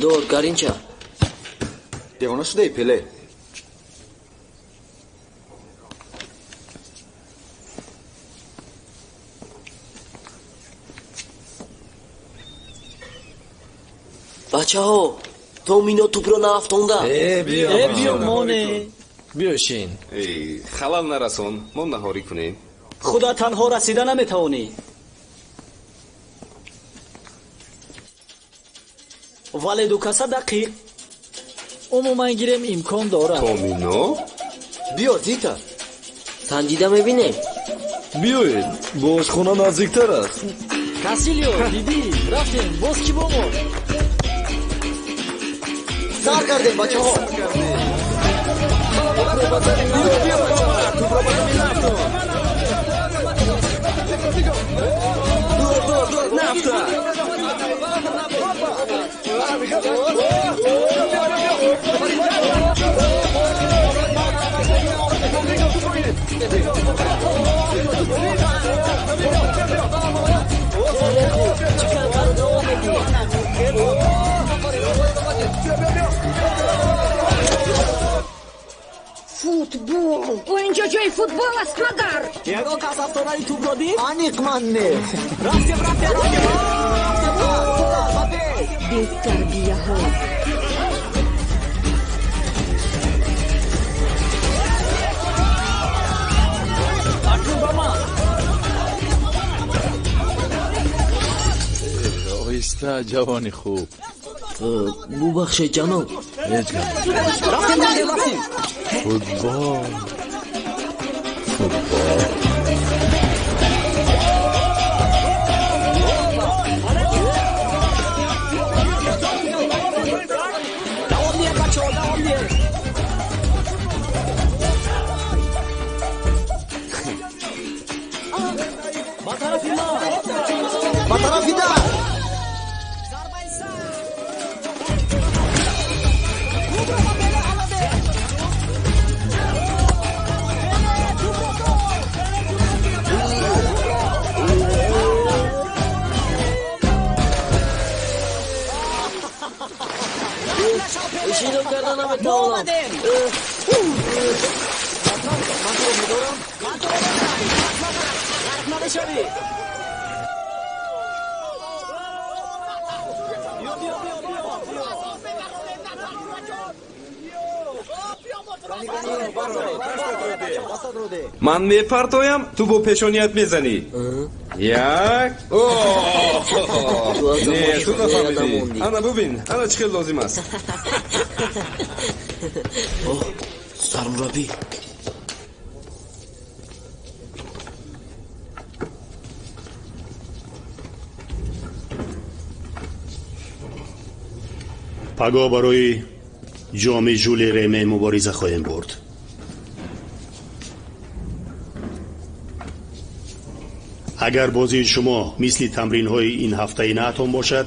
Дор, Гаринча. Девона шудаи, Пеле? Бачаҳо, то Мино тӯпро наафтонда. Э, биё. Э, биё, моне. Биё, шин. Эй, халал нарасон, мо наҳорӣ кунем. Худа танҳо расида наметавонӣ. Вале дукаса дақиқ. Умуман гирем, имкон дорад. То Мино? Биё, Зита. Санҷида мебинем. Биёед, бо ошхона наздиктар аст. Касилио, дидӣ, рафтем, боз кӣ бо мо? Сар кардем, бачаҳо. Дур, дур, дур, нафта! Футбол! О, инҷо ҷои футбол аст магар? Ягон кас афтодани тӯбро дид? Аниқ ман не. Рафтем, рафтем, рафтем! Бетарбияҳо! Акнун ба ман! Оҳиста, ҷавони хуб. Бубахшед, ҷаноб. Ҳеҷ гап. Рафтем, рафтем, рафтем! Футбол, футбол. Давом диҳед, бачаҳо, давом диҳед! Ба тарафи ман! Ба тарафи дар. Шино карда Мо наметавонам. омадем! Ман туро медорам. Ман туро медорам! Ғарқ намешавӣ! Биё, биё, биё, биё, биё! Ман мепартоям, ту бо пешоният мезанӣ. Як. О! Не, ту нафаҳмидӣ. Ана бубин, ана чӣ хел лозим аст. Оҳ, сармураббӣ. Пагоҳ барои ҷоми Жюли Реме мубориза хоҳем бурд. Агар бозии шумо мисли тамринҳои ин ҳафтаинаатон бошад,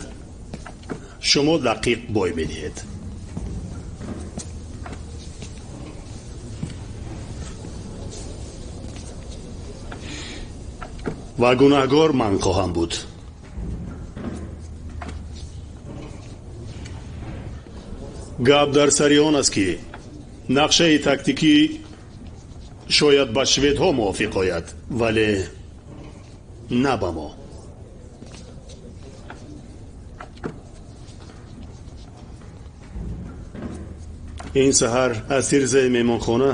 шумо дақиқ бой медиҳед. Ва гунаҳгор ман хоҳам буд. Гап дар сари он аст, ки нақшаи тактикӣ шояд ба шведҳо мувофиқ ояд, вале на ба мо. Ин саҳар аз тирзаи меҳмонхона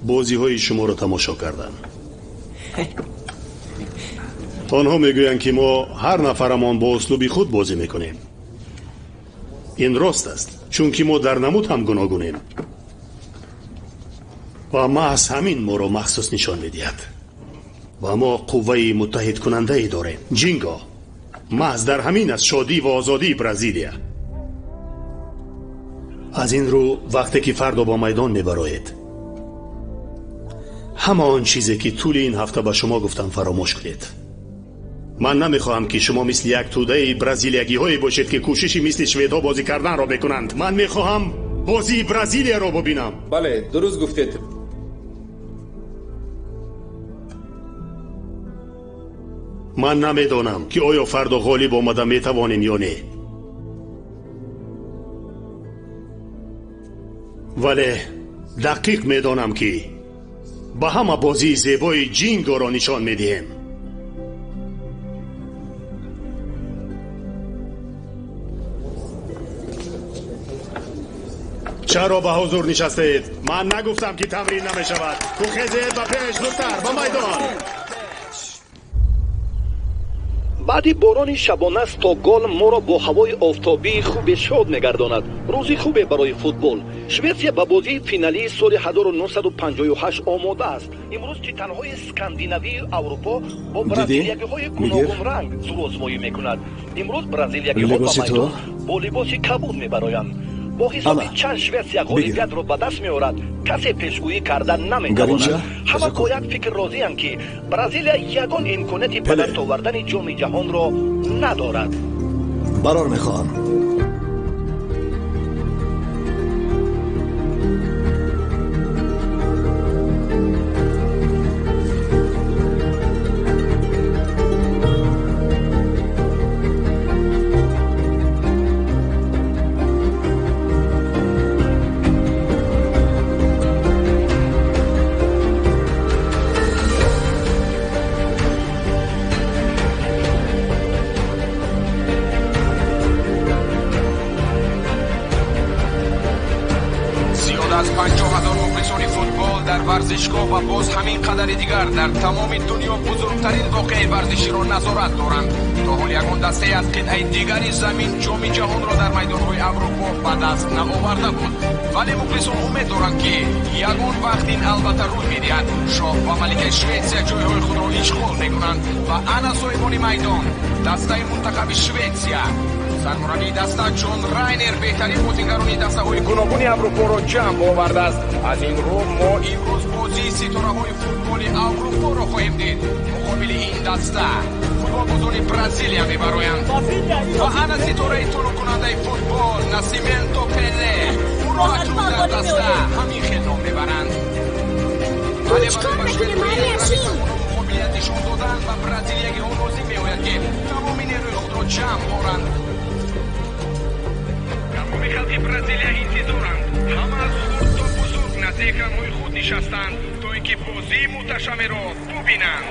бозиҳои шуморо тамошо кардам. Онҳо мегӯянд, ки мо ҳар нафарамон бо услуби худ бозӣ мекунем. Ин рост аст, чунки мо дар намуд ҳам гуногунем ва маҳз ҳамин моро махсус нишон медиҳад. Ва мо қувваи муттаҳидкунандае дорем. Ҷинго, маҳз дар ҳамин аст шодӣ ва озодии Бразилия. Аз ин рӯ, вақте ки фардо ба майдон мебароед, ҳама он чизе, ки тӯли ин ҳафта ба шумо гуфтам, фаромӯш кунед. Ман намехоҳам, ки шумо мисли як тӯдаи бразилиягиҳое бошед, ки кӯшиши мисли шведҳо бозӣ карданро мекунанд. Ман мехоҳам бозии Бразилияро бубинам. Бале, дуруст гуфтед. Ман намедонам, ки оё фардо ғолиб омада метавонем ё не. Вале дақиқ медонам, ки ба ҳама бозии зебои Ҷингоро нишон медиҳем. Чаро ба ҳузур нишастаед? Ман нагуфтам, ки тамрин намешавад. Кухезед ба пеш, зудтар ба майдон. Баъди борони шабона Стокголм моро бо ҳавои офтобии хубе шод мегардонад. Рӯзи хубе барои футбол. Шветсия ба бозии финалии соли 1958 омода аст. Имрӯз титанҳои скандинавии Аврупо бо бразилиягиҳои гуногунранг зӯрозмоӣ мекунад. Имрӯз бразилиягиҳо ба майдон бо либоси кабуд мебароянд. Бо ҳисоби чанд Шветсия ғолибиятро ба даст меорад, касе пешгӯӣ карда наметавонад. Ҳама бо як фикр розианд, ки Бразилия ягон имконияти ба даст овардани ҷоми ҷаҳонро надорад. Барор мехоҳам. Варзишгоҳ ва боз ҳамин қадари дигар дар тамоми дунё бузургтарин воқеаи варзиширо назорат доранд. То ҳол ягон дастае аз қитъаи дигари замин ҷоми ҷаҳонро дар майдонҳои Аврупо ба даст наоварда буд, вале мухлисон умед доранд, ки ягон вақт ин албатта рӯй медиҳад. Шоҳ ва маликаи Шветсия ҷойҳои худро ишғол мекунанд ва ана соҳибони майдон, дастаи мунтахаби Шветсия. Сармураббии даста Ҷон Райнер беҳтарин бозингарони дастаҳои гуногуни Аврупоро ҷамъ овардааст. Аз ин рӯ мо имрӯз бозии ситораҳои футболи Аврупоро хоҳем дид. Муқобили ин даста футболбозони Бразилия мебароянд ва ана ситораи тунуккунандаи футбол Насименто Пеле. Ӯро акнун дар даста ҳамин хел ном мебаранд. Вале барои қобилият нишон додан ба бразилиягиҳо лозим меояд, ки тамоми нерӯи худро ҷамъ оранд. Тамоми халқи Бразилия интизоранд. Ҳама аз хурд то бузург назди экранҳои худ нишастанд, то ин ки бозии муҳташамеро бубинанд.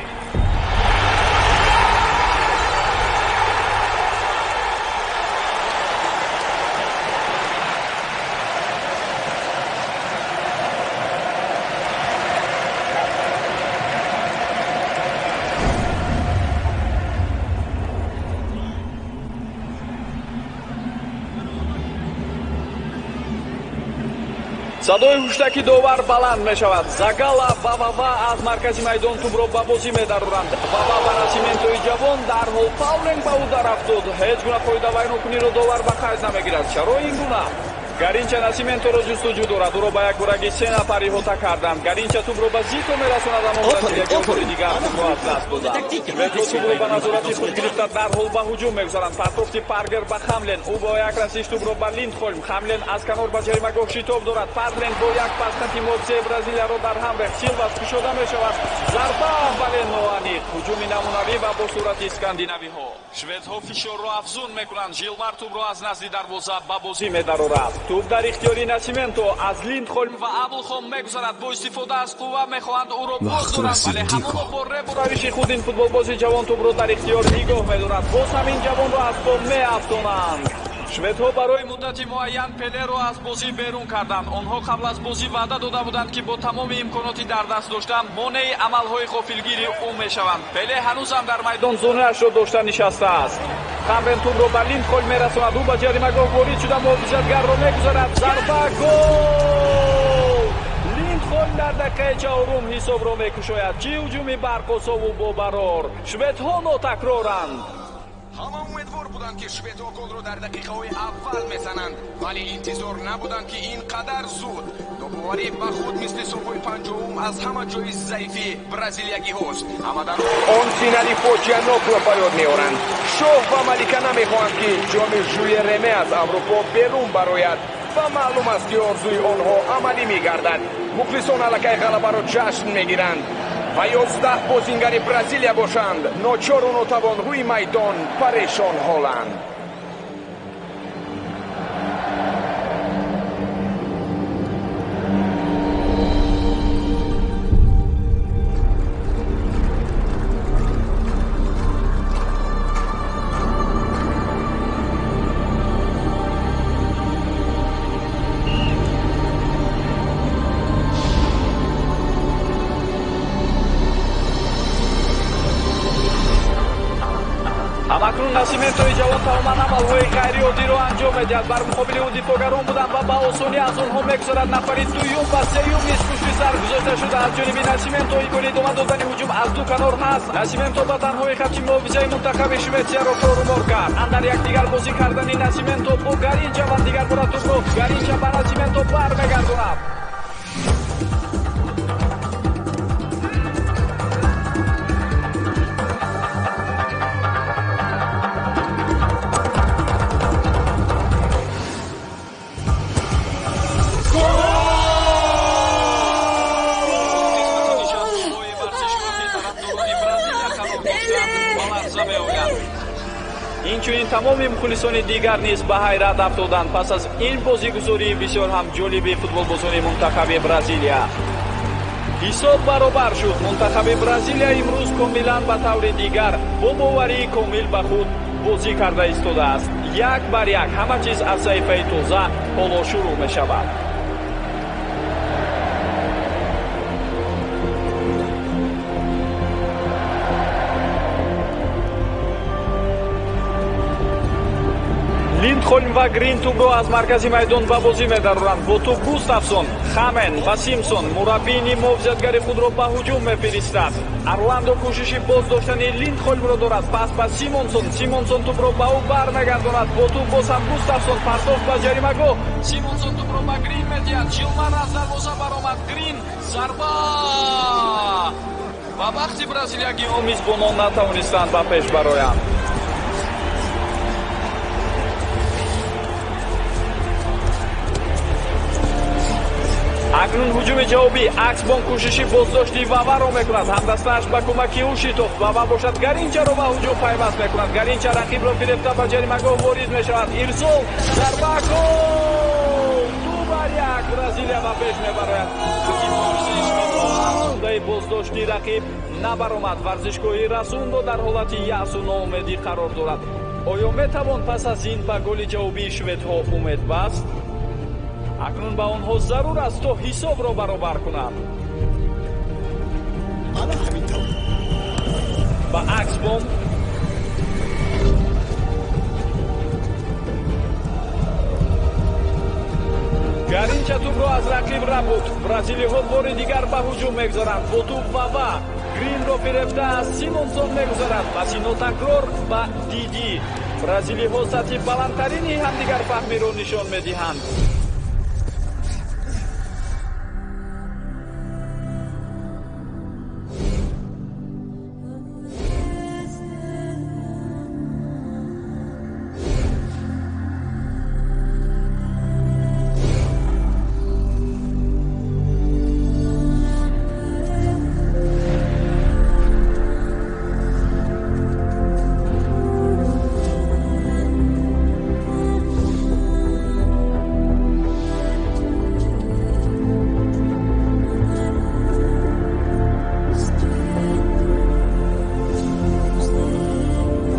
Садои ҳуштаки довар баланд мешавад. Загала ва Вава аз маркази майдон тӯбро ба бозӣ медароранд. Вава ба Насиментои ҷавон дарҳол Пауленг ба ӯ дар афтод. Ҳеҷ гуна қоидавайронкуниро довар ба қайд намегирад. Чаро ин гуна? Гаринча Насименторо ҷустуҷӯ дорад. Ӯро ба як бураги се нафар иҳота карданд. Гаринча тӯбро ба Зито мерасонад, аммо бразилиягиҳо бори дигар тӯбро аз даст доданд. Шведҳо тӯбро ба назорати худ гирифта дарҳол ба ҳуҷум мегузаранд. Партофти Паргер ба Хамлен. Ӯ бо як расиш тӯбро ба Линдхолм. Хамлен аз канор ба ҷаримагоҳ шитоб дорад. Парлен бо як пасхати муҳофизаи Бразилияро дар ҳам рехт. Силвас кушода мешавад. Зарба, вале ноаниқ. Ҳуҷуми намунавӣ ва бо сурати скандинавиҳо. Шведҳо фишорро афзун мекунанд. Жилмар тӯбро аз назди дарвоза ба бозӣ медарорад. Тӯб дар ихтиёри Насименто аз Линдхолм ва Аблхом мегузарад. Бо истифода аз қувва мехоҳанд ӯро боз доранд, вале ҳамоно бо ребу равиши худ ин футболбози ҷавон тӯбро дар ихтиёр нигоҳ медорад. Боз ҳамин ҷавонро аз по меафтонанд. Шведҳо барои муддати муайян Пелеро аз бозӣ берун карданд. Онҳо қабл аз бозӣ ваъда дода буданд, ки бо тамоми имконоти дар даст доштан монеи амалҳои ғофилгири ӯ мешаванд. Пеле ҳанӯзам дар майдон зонуяшро дошта нишастааст. Хамрен тӯбро ба Линдхолм мерасонад. Ӯ ба ҷаримагоҳ ворид шуда муҳофизатгарро мегузарад. Зарба, гол! Линдхолм дар дақиқаи чаҳорум ҳисобро мекушояд. Чӣ ҳуҷуми барқосову бобарор! Шведҳо нотакроранд. Ҳама умедвор буданд, ки шведҳо голро дар дақиқаҳои аввал мезананд, вале интизор набуданд, ки ин қадар зуд. Нобоварӣ ба худ мисли солҳои 50-ум аз ҳама ҷои заифи бразилиягиҳост. Ҳама дар он финали фоҷианокро ба ёд меоранд. Шоҳ ва малика намехоҳанд, ки ҷоми Жюле Реме аз Аврупо берун барояд ва маълум аст, ки орзуи онҳо амалӣ мегардад. Мухлисон аллакай ғалабаро ҷашн мегиранд ва 11 бозингари Бразилия бошанд, ночору нотавон рӯи майдон парешон ҳоланд. Насиментои ҷавон тамоман амалҳои ғайриоддиро анҷом медиҳад. Бар муқобили ӯ дифоъгарон буданд ва ба осонӣ аз онҳо мегузарад. Нафари дуюм ва сеюм низ пушти сар гузошта шуда аз ҷониби Насименто. Имкони идома додани ҳуҷум аз ду канор ҳаст. Насименто ба танҳои хати муҳофизаи мунтахаби Шветсияро торумор кард. Андар якдигар бозӣ кардани Насименто бо Гаринча ва дигар бора тӯбро Гаринча ба Насименто бармегардонад. Инчунин тамоми мухлисони дигар низ ба ҳайрат афтоданд пас аз ин бозигузории бисёр ҳам ҷолиби футболбозони мунтахаби Бразилия. Ҳисоб баробар шуд. Мунтахаби Бразилия имрӯз комилан ба таври дигар бо боварии комил ба худ бозӣ карда истодааст. 1-1 ҳама чиз аз саҳифаи тоза ҳоло шурӯъ мешавад. Линдхолм ва Грин тӯбро аз маркази майдон ба бозӣ медароранд. Бо тӯб Густавсон, Хамен ва Симсон мураббии муҳофизатгари худро ба ҳуҷум мефиристад. Орландо кӯшиши боз доштани Линдхолмро дорад. Пас ба Симонсон, Симонсон тӯбро ба ӯ бармегардонад. Бо тӯб боз ҳам Густавсон партофт ба ҷаримагоҳ. Симонсон тӯбро ба Грин медиҳад. Жилмар аз дарвоза баромад. Грин зарба ва вақти бразилиягиҳо мизбонон натавонистанд ба пеш бароянд. Акнун ҳуҷуми ҷавобӣ. Аксбон кӯшиши боздошти Ваваро мекунад. Ҳамдастааш ба кӯмаки ӯ шитофт. Вава бошад Гаринчаро ба ҳуҷум пайваст мекунад. Гаринча рақибро фирефта ба ҷаримагоҳ ворид мешавад. Ирсол зарба, гол! 2-1 Бразилия ба пеш мебарояд. Аз боздошти рақиб набаромад. Варзишгоҳи Расундо дар ҳолати яъсу ноумедӣ қарор дорад. Оё метавон пас аз ин ба голи ҷавобии шведҳо умед баст? Акнун ба онҳо зарур аст то ҳисобро баробар кунанд. Ба Аксбом Гаринча тӯбро аз рақиб рабуд. Бразилиҳо бори дигар ба ҳуҷум мегузаранд. Бо тӯб Вава Гринро фирефта аз Симонсон мегузарад. Паси нотакрор ба Диди. Бразилиҳо сатҳи баландтарини ҳамдигарфаҳмиро нишон медиҳанд.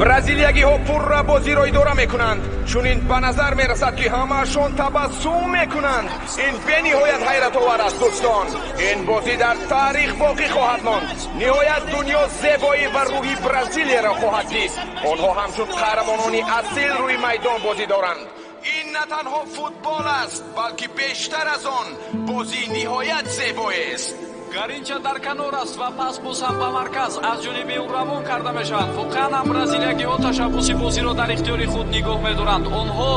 Бразилиягиҳо пурра бозиро идора мекунанд. Чунин ба назар мерасад, ки ҳамаашон табассум мекунанд. Ин бениҳоят ҳайратовар аст, дӯстон. Ин бозӣ дар таърих боқӣ хоҳад монд. Ниҳоят дунё зебоӣ ва рӯҳи Бразилияро хоҳад дид. Онҳо ҳамчун қаҳрамонони асил рӯи майдон бозӣ доранд. Ин на танҳо футбол аст, балки бештар аз он бозии ниҳоят зебоест. Гаринча дар канор аст ва пас боз ҳам ба марказ аз ҷониби ӯ равон карда мешавад. Воқеан ҳам бразилиягиҳо ташаббуси бозиро дар ихтиёри худ нигоҳ медоранд. Онҳо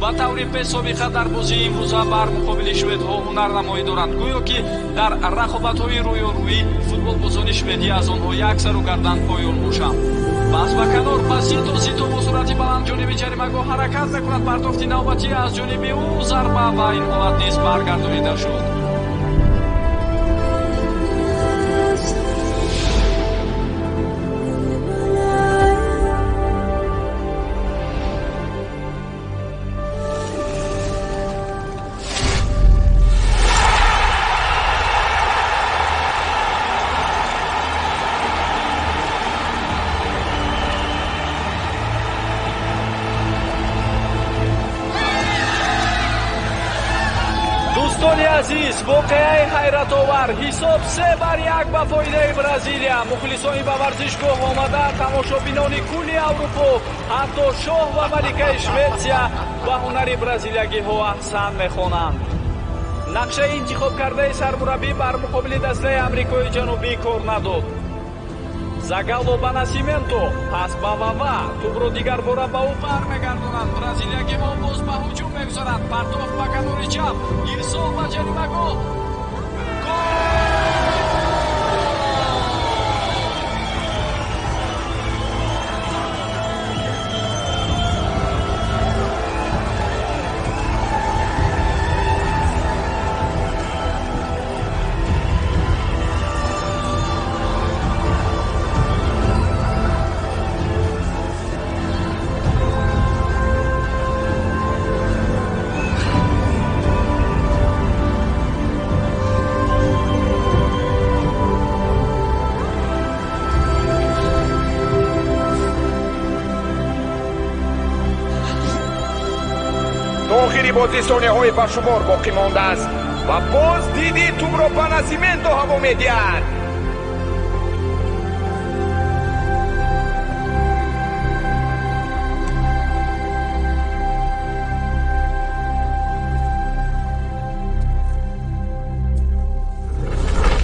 ба таври бесобиқа дар бозии имрӯза бар муқобили шведҳо ҳунарнамоӣ доранд. Гӯё ки дар рақобатҳои рӯёрӯӣ футболбозони шведӣ аз онҳо як сару гардан поён бошанд. Пас ба канор ба Зито, Зито бо суръати баланд ҷониби ҷаримагоҳ ҳаракат мекунад. Партофти навбатӣ аз ҷониби ӯ зарба ва ин ҳолат низ баргардонида шуд. Дӯстони Азиз, воқеаи ҳайратовар. Ҳисоб 3-1 ба фоидаи Бразилия. Мухлисони ба варзишгоҳ омада, тамошобинони кулли Аврупо, ҳатто шоҳ ва маликаи Шветсия ба ҳунари бразилиягиҳо аҳсан мехонанд. Нақшаи интихобкардаи сармураббӣ бар муқобили дастаи Амрикои Ҷанубӣ кор надод. Загало ба Насименто, пас ба Вава, тӯбро дигарбора ба ӯ бармегардонанд. Бразилиягиҳо боз ба ҳуҷум мегузаранд. Партофт ба канори чап, ирсол ба ҷаримагоҳ. Охири бозӣ сонияҳои ба шумор боқӣ мондааст ва боз Диди тӯбро ба Насименто ҳаво медиҳад.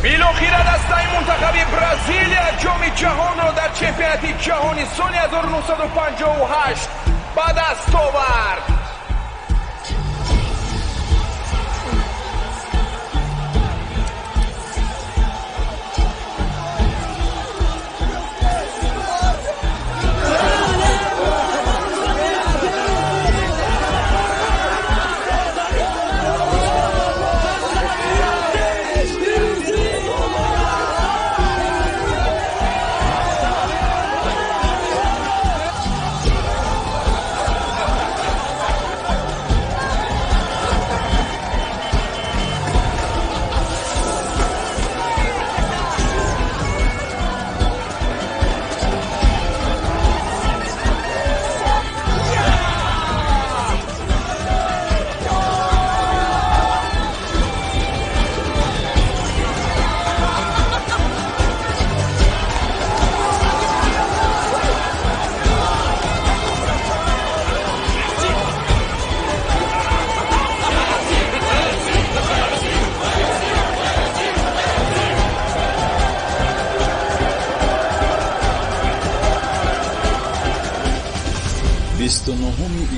Билохира дастаи мунтахаби Бразилия ҷоми ҷаҳонро дар чемпионати ҷаҳони соли 1958 ба даст овард.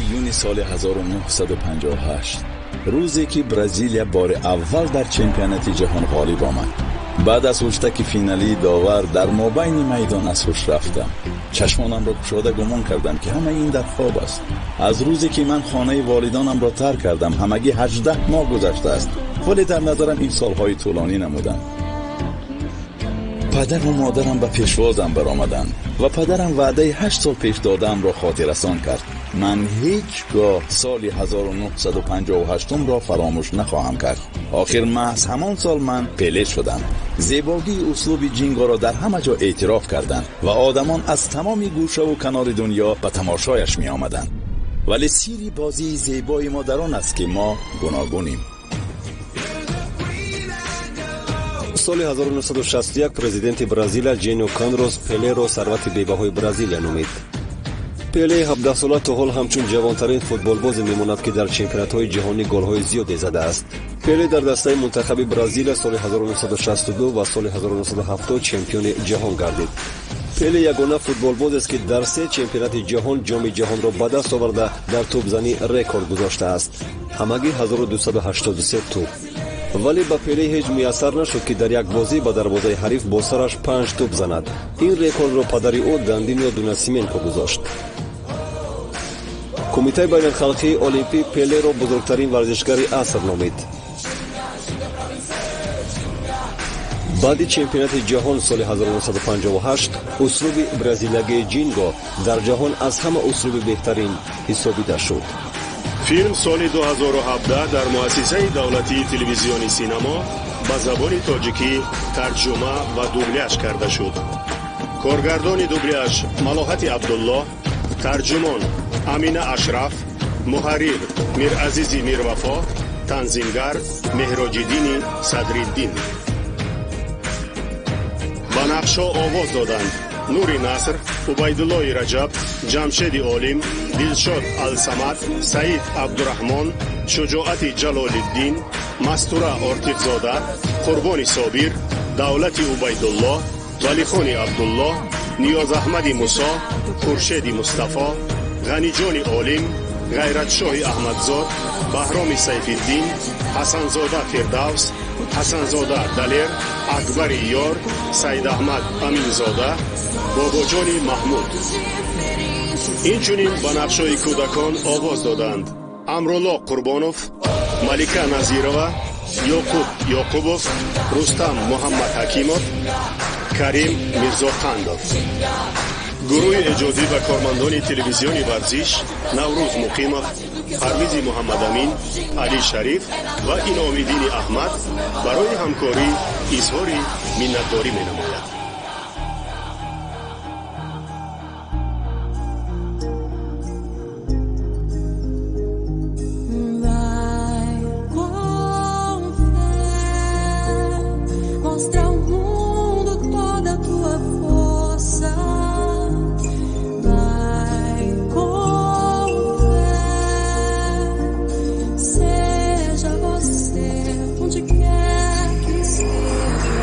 Июни соли 1958, рӯзе ки Бразилия бори аввал дар чемпионати ҷаҳон ғолиб омад. Баъд аз ҳуштаки финалии довар дар мобайни майдон аз ҳуш рафтам. Чашмонамро кушода гумон кардам, ки ҳамаи ин дар хоб аст. Аз рӯзе ки ман хонаи волидонамро тарк кардам, ҳамагӣ 18 моҳ гузаштааст, вале дар назарам ин солҳои тӯлонӣ намуданд. Падару модарам ба пешвозам баромаданд ва падарам ваъдаи 8 сол пеш додаамро хотиррасон кард. Ман ҳеҷ гоҳ соли 1958-ро фаромӯш нахоҳам кард. Охир маҳз ҳамон сол ман Пеле шудам. Зебогии услуби ҷингоро дар ҳама ҷо эътироф карданд ва одамон аз тамоми гӯшаву канори дунё ба тамошояш меомаданд. Вале сири бозии зебои мо дар он аст, ки мо гуногунем. Соли 1961 президенти Бразилия Ҷенио Канрос Пелеро сарвати бебаҳои Бразилия номид. Пеле 17-сола то ҳол ҳамчун ҷавонтарин футболбозе мемонад, ки дар чемпионатҳои ҷаҳонӣ голҳои зиёде задааст. Пеле дар дастаи мунтахаби Бразилия соли 1962 ва соли 1970 чемпиони ҷаҳон гардид. Пеле ягона футболбозест, ки дар се чемпионати ҷаҳон ҷоми ҷаҳонро ба даст оварда, дар тӯбзанӣ рекорд гузоштааст, ҳамагӣ 1283 тӯб. Вале ба Пеле ҳеҷ муяссар нашуд, ки дар як бозӣ ба дарвозаи ҳариф бо сараш 5 тӯб занад. Ин рекордро падари ӯ Дандино Дунасименко гузошт. Кумитаи байналхалқии олимпӣ Пелеро бузургтарин варзишгари аср номид. Баъди чемпионати ҷаҳон соли 1958 услуби бразилиягии ҷинго дар ҷаҳон аз ҳама услуби беҳтарин ҳисобида шуд. Филм соли 2017 дар муассисаи давлатии телевизиони синамо ба забони тоҷикӣ тарҷума ва дубляж карда шуд. Коргардони дубляж Малоҳати Абдуллоҳ, тарҷумон Амина Ашраф, муҳаррир Миразизи Мирвафо, Танзимгар Меҳроҷиддини Садриддин. Ба нақшҳо овоз доданд: Нури Наср, Убайдуллои Раҷаб, Ҷамшеди Олим, Дилшод Алсамад, Саид Абдураҳмон, Шуҷоати Ҷалолиддин, Мастура Ортиқзода, Қурбони Собир, Давлати Убайдулло, Валихони Абдулло, Ниёзаҳмади Мусо, Хуршеди Мустафо, Ғаниҷони Олим, Ғайратшоҳи Аҳмадзод, Баҳроми Сайфиддин, Ҳасанзода Фирдавс, Ҳасанзода Далер, Акбари Ёр, Саидаҳмад Аминзода, Бобоҷони Маҳмуд. Инчунин ба нақшҳои кӯдакон овоз доданд: Амрулло Қурбонов, Малика Назирова, Ёқуб Ёқубов, Рустам Муҳаммадҳакимов, Карим Мирзоқандов. Гурӯҳи эҷодӣ ва кормандони телевизиони варзиш Наврӯз Муқимов, Парвизи Муҳаммадамин, Алӣ Шариф ва Иномиддини Аҳмад барои ҳамкорӣ изҳори миннатдорӣ менамояд. Mostra ao mundo toda a tua força. Vai com fé. Seja você onde quer que esteja.